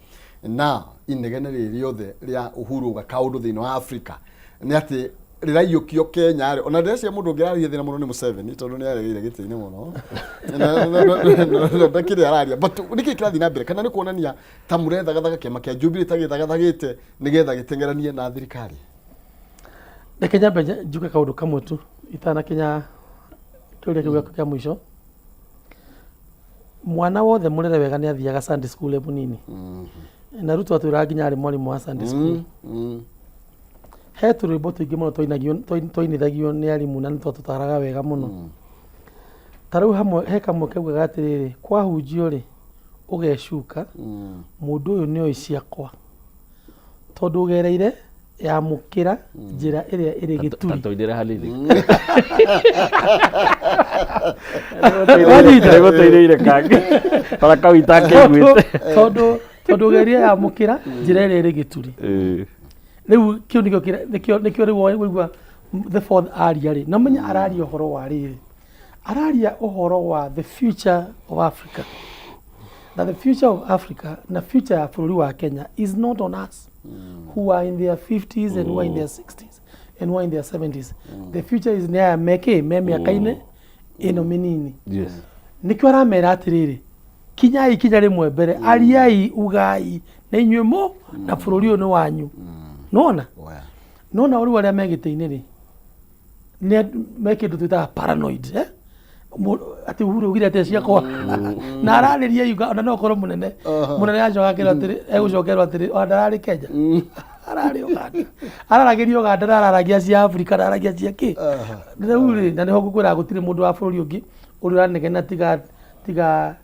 na inegene rĩrĩ rĩothe rĩa Uhuru uga kaũndũ thĩinĩ wa Afrika nĩ atĩ rĩraiyũkio Kenya rĩ, ona ndĩreciria mũndũ ũngĩraria thĩna mũno nĩ Museveni tondũ nĩ aregeire gĩtĩ-inĩ mũno ndakĩrĩ araria, but nĩkĩ kĩrathiĩ na mbere kana nĩ kuonania ta mũrethagathaga kĩama kĩa Jubilee ta gĩthagathagĩte nĩgetha gĩteng'eranie na thirikari? Reke nyambe njuge kaũndũ kamwe tu itanakinya kĩũria kĩu gĩaku kĩa mũico. Mwana wothe mũrere wega nĩ athiaga Sunday school e mũnini, na Ruto atwĩraga nginya arĩ mwarimũ wa Sunday school. He tũrwĩmbo tũingĩ mũno twainithagio nĩ arimũ na nĩ twatũtaraga wega mũno. Ta rĩu hamwe he kamwe kaugaga atĩrĩrĩ, kwahunjio rĩ, ũgecuka, mũndũ ũyũ nĩoĩ ciakwa, tondũ ũgereire ya mũkĩra njĩra ĩrĩa ĩrĩ gĩturi. Tũinĩre hanini. Wanyita? Nĩgũtũinĩire kangĩ ona kau itakĩiguĩte. Tondũ ũgeria ya mũkĩra njĩra ĩrĩa ĩrĩ gĩturi. Rĩu kĩu nĩkĩo nĩkĩo rĩu waigua the fourth aria rĩ, na ũmenye araria ũhoro wa rĩrĩ, araria ũhoro wa the future of Africa, na the future of Africa na future ya bũrũri wa Kenya is not on us who are in their 50s and who are in their 60s and who are in their 70s. The future is nĩ aya mekĩ me mĩaka-inĩ ĩno mĩnini. Nĩkĩo aramera atĩrĩrĩ, kinyai ikinya rĩmwe mbere, ariai, ugai na inyuĩ mũ na bũrũri ũyũ nĩ wanyu. Nona nona rĩu arĩa me gĩtĩ-inĩ rĩ, nĩ me kĩndũ twĩtaga paranoid, eh? Atĩ Uhuru augire atĩa ciakwa na ararĩria yuga ona no ũkorwo mũnene mũnene acoka akĩrwo atĩrĩ, egũcokerwo atĩrĩ, ona ndararĩ Kenya, ararĩ Uganda, araragĩria Uganda na araragia cia Afrika na araragia cia kĩ rĩu rĩ. Na nĩho ngũkwĩra gũtirĩ mũndũ wa bũrũri ũngĩ ũrĩa ũranegena tiga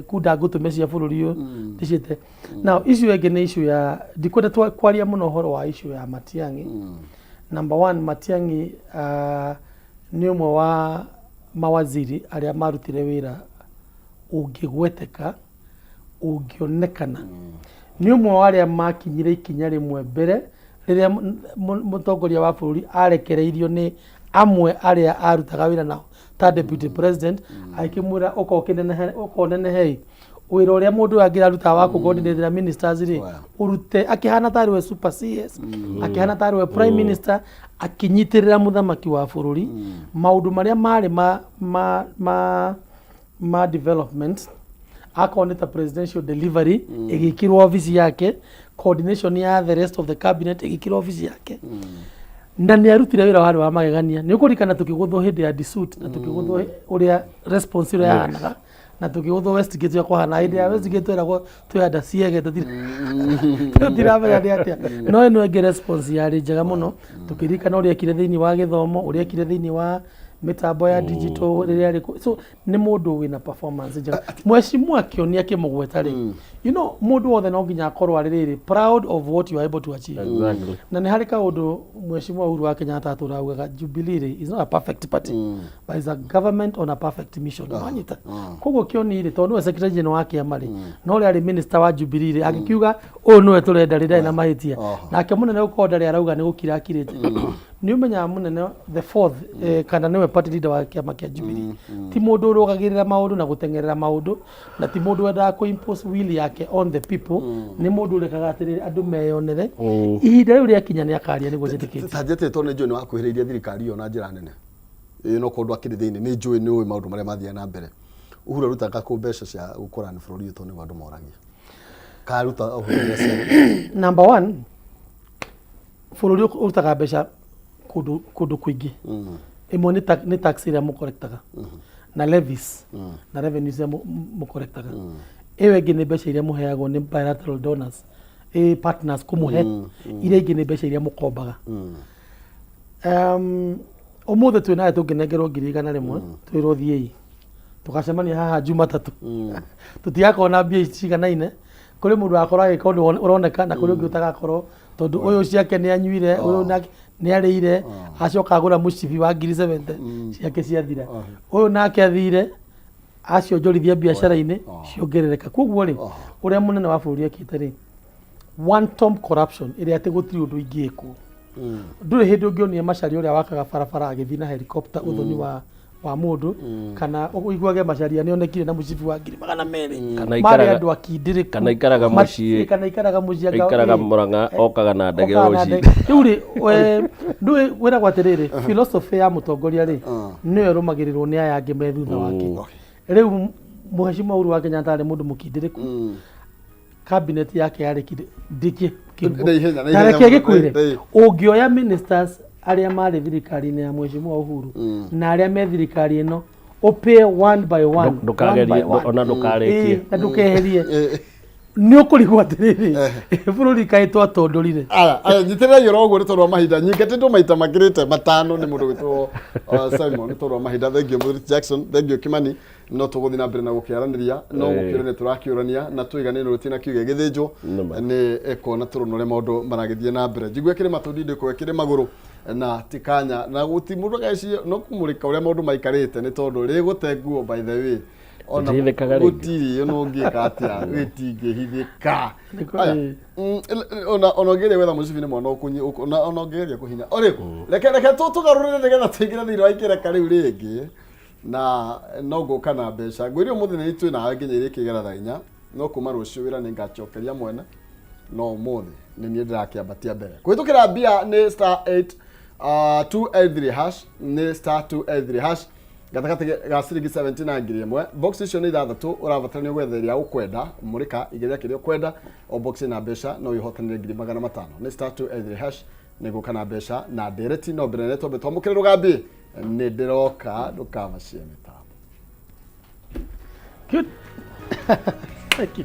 kunda ngũtũme cia bũrũri ũyũ ndĩciĩte. Now issue ĩngĩ nĩ issue ya ndikwenda kwaria mũno ũhoro wa issue ya Matiang'i. Number one, Matiang'i nĩ ũmwe wa mawaziri arĩa marutire wĩra ũngĩgweteka, ũngĩonekana. Nĩ ũmwe wa arĩa makinyire ikinya rĩmwe mbere rĩrĩa mũtongoria wa bũrũri arekereirio nĩ amwe arĩa arutaga wĩra nao ta deputy president, agĩkĩmwĩra ũka ũkĩnenehe, ũka ũnenehei wĩra ũrĩa mũndũ ũyũ angĩrarutaga wa kũ-coordinate ministers rĩ, ũrute akĩhana tarĩ we super CS, akĩhana tarĩ we prime minister, akĩnyitĩrĩra mũthamaki wa bũrũri maũndũ marĩa marĩ ma development, akorwo nĩ ta presidential delivery ĩgĩkĩrwo obici yake, coordination ya the rest of the cabinet ĩgĩkĩrwo obici yake, na nĩ arutire wĩra warĩ wa magegania. Nĩ ũkũririkana tũkĩgũthwo hĩndĩ ya Disut na tũkĩgũthwo ũrĩa response ĩrĩa yahanaga, na tũkĩgũthwo Westgate ũrĩa kwahana hĩndĩ ya Westgate, tweragwo twĩ anda ciege, tũtiramenya nĩ atĩa, no ĩno ĩngĩ response yarĩ njega mũno. Tũkĩririkana ũrĩa ekire thĩinĩ wa gĩthomo, ũrĩa ekire thĩinĩ wa mĩtambo ya digital rĩrĩa arĩ so nĩ mũndũ wĩna performance njega. Mheshimiwa akĩonia akĩmũgweta rĩ, mũndũ wothe no nginya akorwo arĩ rĩrĩ proud of what you are able to achieve. Na nĩ harĩ kaũndũ Mheshimiwa Uhuru wa Kenyatta atũraugaga, Jubilee rĩ is not a perfect party but is a government on a perfect mission. Wanyita? Koguo Kĩoni rĩ, tondũ nĩwe secretary general wa kĩama rĩ, no ũrĩa arĩ minister wa Jubilee rĩ, agĩkiuga ũyũ nĩwe tũrenda rĩ, ndarĩ na mahĩtia. Nake mũnene gũkorwo ndarĩ arauga nĩ gũkira akirĩte. Nĩ ũmenyaga mũnene the fourth, kana nĩwe party leader wa kĩama kĩa Jubilee, ti mũndũ ũrũgagĩrĩra maũndũ na gũteng'erera maũndũ, na ti mũndũ wendaga kũ impose will yake on the people. Nĩ mũndũ ũrekaga atĩrĩrĩ andũ meyonere. Ihinda rĩu rĩakinya nĩ akaria, nĩguo njĩtĩkĩtie. Ta njĩtĩtwo nĩ njũĩ nĩ wakuhĩrĩirie thirikari ĩyo na njĩra nene ĩĩ, no kũndũ akĩrĩ thĩinĩ nĩ njũĩ nĩ ũĩ maũndũ marĩa mathiaga na mbere. Uhuru arutaga kũ mbeca cia gũkũrani bũrũri ũyũ? Tondũ nĩguo andũ moragia karuta ũhũthĩra cia Number one, bũrũri ũrutaga mbeca kũndũ kũingĩ. Ĩmwe nĩ tax ĩrĩa mũkorektaga na levies na revenues iria mũkorektaga. Ĩyo ĩngĩ nĩ mbeca iria mũheagwo nĩ bilateral donors, partners kũmũhe. Iria ingĩ nĩ mbeca iria mũkombaga. Ũmũthĩ twĩ nawe tũngĩnengerwo 100,000 twĩrwo thiĩi tũgacemania haha Jumatatũ, tũtigakorwo na mbia ici ciganaine. Kũrĩ mũndũ wakorwo agĩka ũndũ ũroneka na kũrĩ ũngĩ ũtagakorwo, tondũ ũyũ ciake nĩ anyuire, ũyũ nake nĩ arĩire acoka agũra mũcibi wa 70,000, ciake ciathira. Ũyũ nake athire acionjorithia biacara-inĩ, ciongerereka. Koguo rĩ, ũrĩa mũnene wa bũrũri ekĩte rĩ, one top corruption ĩrĩa atĩ gũtirĩ ũndũ ingĩkwo. Ndũrĩ hĩndĩ ũngĩonia Macharia ũrĩa wakaga barabara agĩthiĩ na helicopter ũthoni wa mũndũ, kana ũiguage Macharia nĩonekire na mũcibi wa 200,000. Kana marĩ andũ akindĩrĩku. Kana ikaraga mũciĩ. Kana ikaraga mũciĩ Aikaraga Mũrang'a, okaga na ndege okaga na rũcinĩ. ndege. Rĩu rĩ, ndũĩ wĩragwo atĩrĩrĩ, philosophy ya mũtongoria rĩ, nĩyo ĩrũmagĩrĩrwo nĩ aya angĩ me thutha wake. Rĩu Mheshimiwa Uhuru wa Kenyatta arĩ mũndũ mũkindĩrĩku, cabinet yake yarĩ ndĩkĩ. Na ihenya, na Na ihenya reke mũno, gĩkwĩre, ũngĩoya ministers arĩa marĩ thirikari-inĩ ya Mheshimiwa Uhuru na arĩa me thirikari ĩno, ũpĩe one by one, Ndũkagerie one by one. ona ndũkarĩkie. Ĩĩ, na ndũkeherie. Nĩ ũkũrigwo atĩrĩrĩ, bũrũri kaĩ twatondũrire. Aya, aya, nyitĩrĩrai oro ũguo nĩ tondũ wa mahinda. Nyingatĩtwo maita makĩrĩte matano nĩ mũndũ gwĩtwo Simon nĩ tondũ wa mahinda. Thank you Mũthuri Jackson, thank you Kimani. No tũgũthiĩ na mbere na gũkĩaranĩria, no gũkĩũrania tũrakĩũrania na tũiganĩrwo rũtirĩ na kiugo gĩthĩnjwo Nĩma. nĩ ĩkuona tũrona ũrĩa maũndũ maragĩthiĩ na mbere. Njigue kĩrĩ matũ ndindĩkwo kĩrĩ magũrũ na ti kanya na gũti mũndũ ageciria no kũmũrĩka ũrĩa maũndũ maikarĩte nĩ tondũ rĩgũte nguo, by the way. Ona Gũtihithĩkaga rĩngĩ. Gũtirĩ ona ũngĩka atĩa gĩtingĩhithĩka. Nĩkũ- Aya, ĩĩ. Ona ũngĩgeria gwetha mũcibi nĩ mwana ona ũngĩgeria kũhinya o rĩu reke tũgarũrĩre nĩgetha tũingĩre thĩinĩ wa ikereka rĩu rĩngĩ na no ngũka na mbeca ngwĩre ũmũthĩ nĩ twĩ nawe nginya irĩkĩgera thaa 4, no kuma rũciũ wĩra nĩ ngacokeria mwene, no ũmũthĩ nĩ niĩ ndĩrakĩambatia mbere kũhĩtũkĩra mbia nĩ star 8 283 hash, nĩ star 283 hash, gatagatĩ ga ciringi 70 na 1000. Box icio nĩ ithathatũ, ũrabatara nĩ gwetha ĩrĩa ũkwenda, mũrĩka igĩrĩa kĩrĩa ũkwenda, o box ĩna mbeca no ũhotanĩre 500,000. Nĩ star 283 hash. Nĩ gũka na mbeca na ndereti, no mbere nĩ twambe twamũkĩre rũgambi. Nĩ ndĩroka, ndũkamacie mĩtambo. Good. Thank you.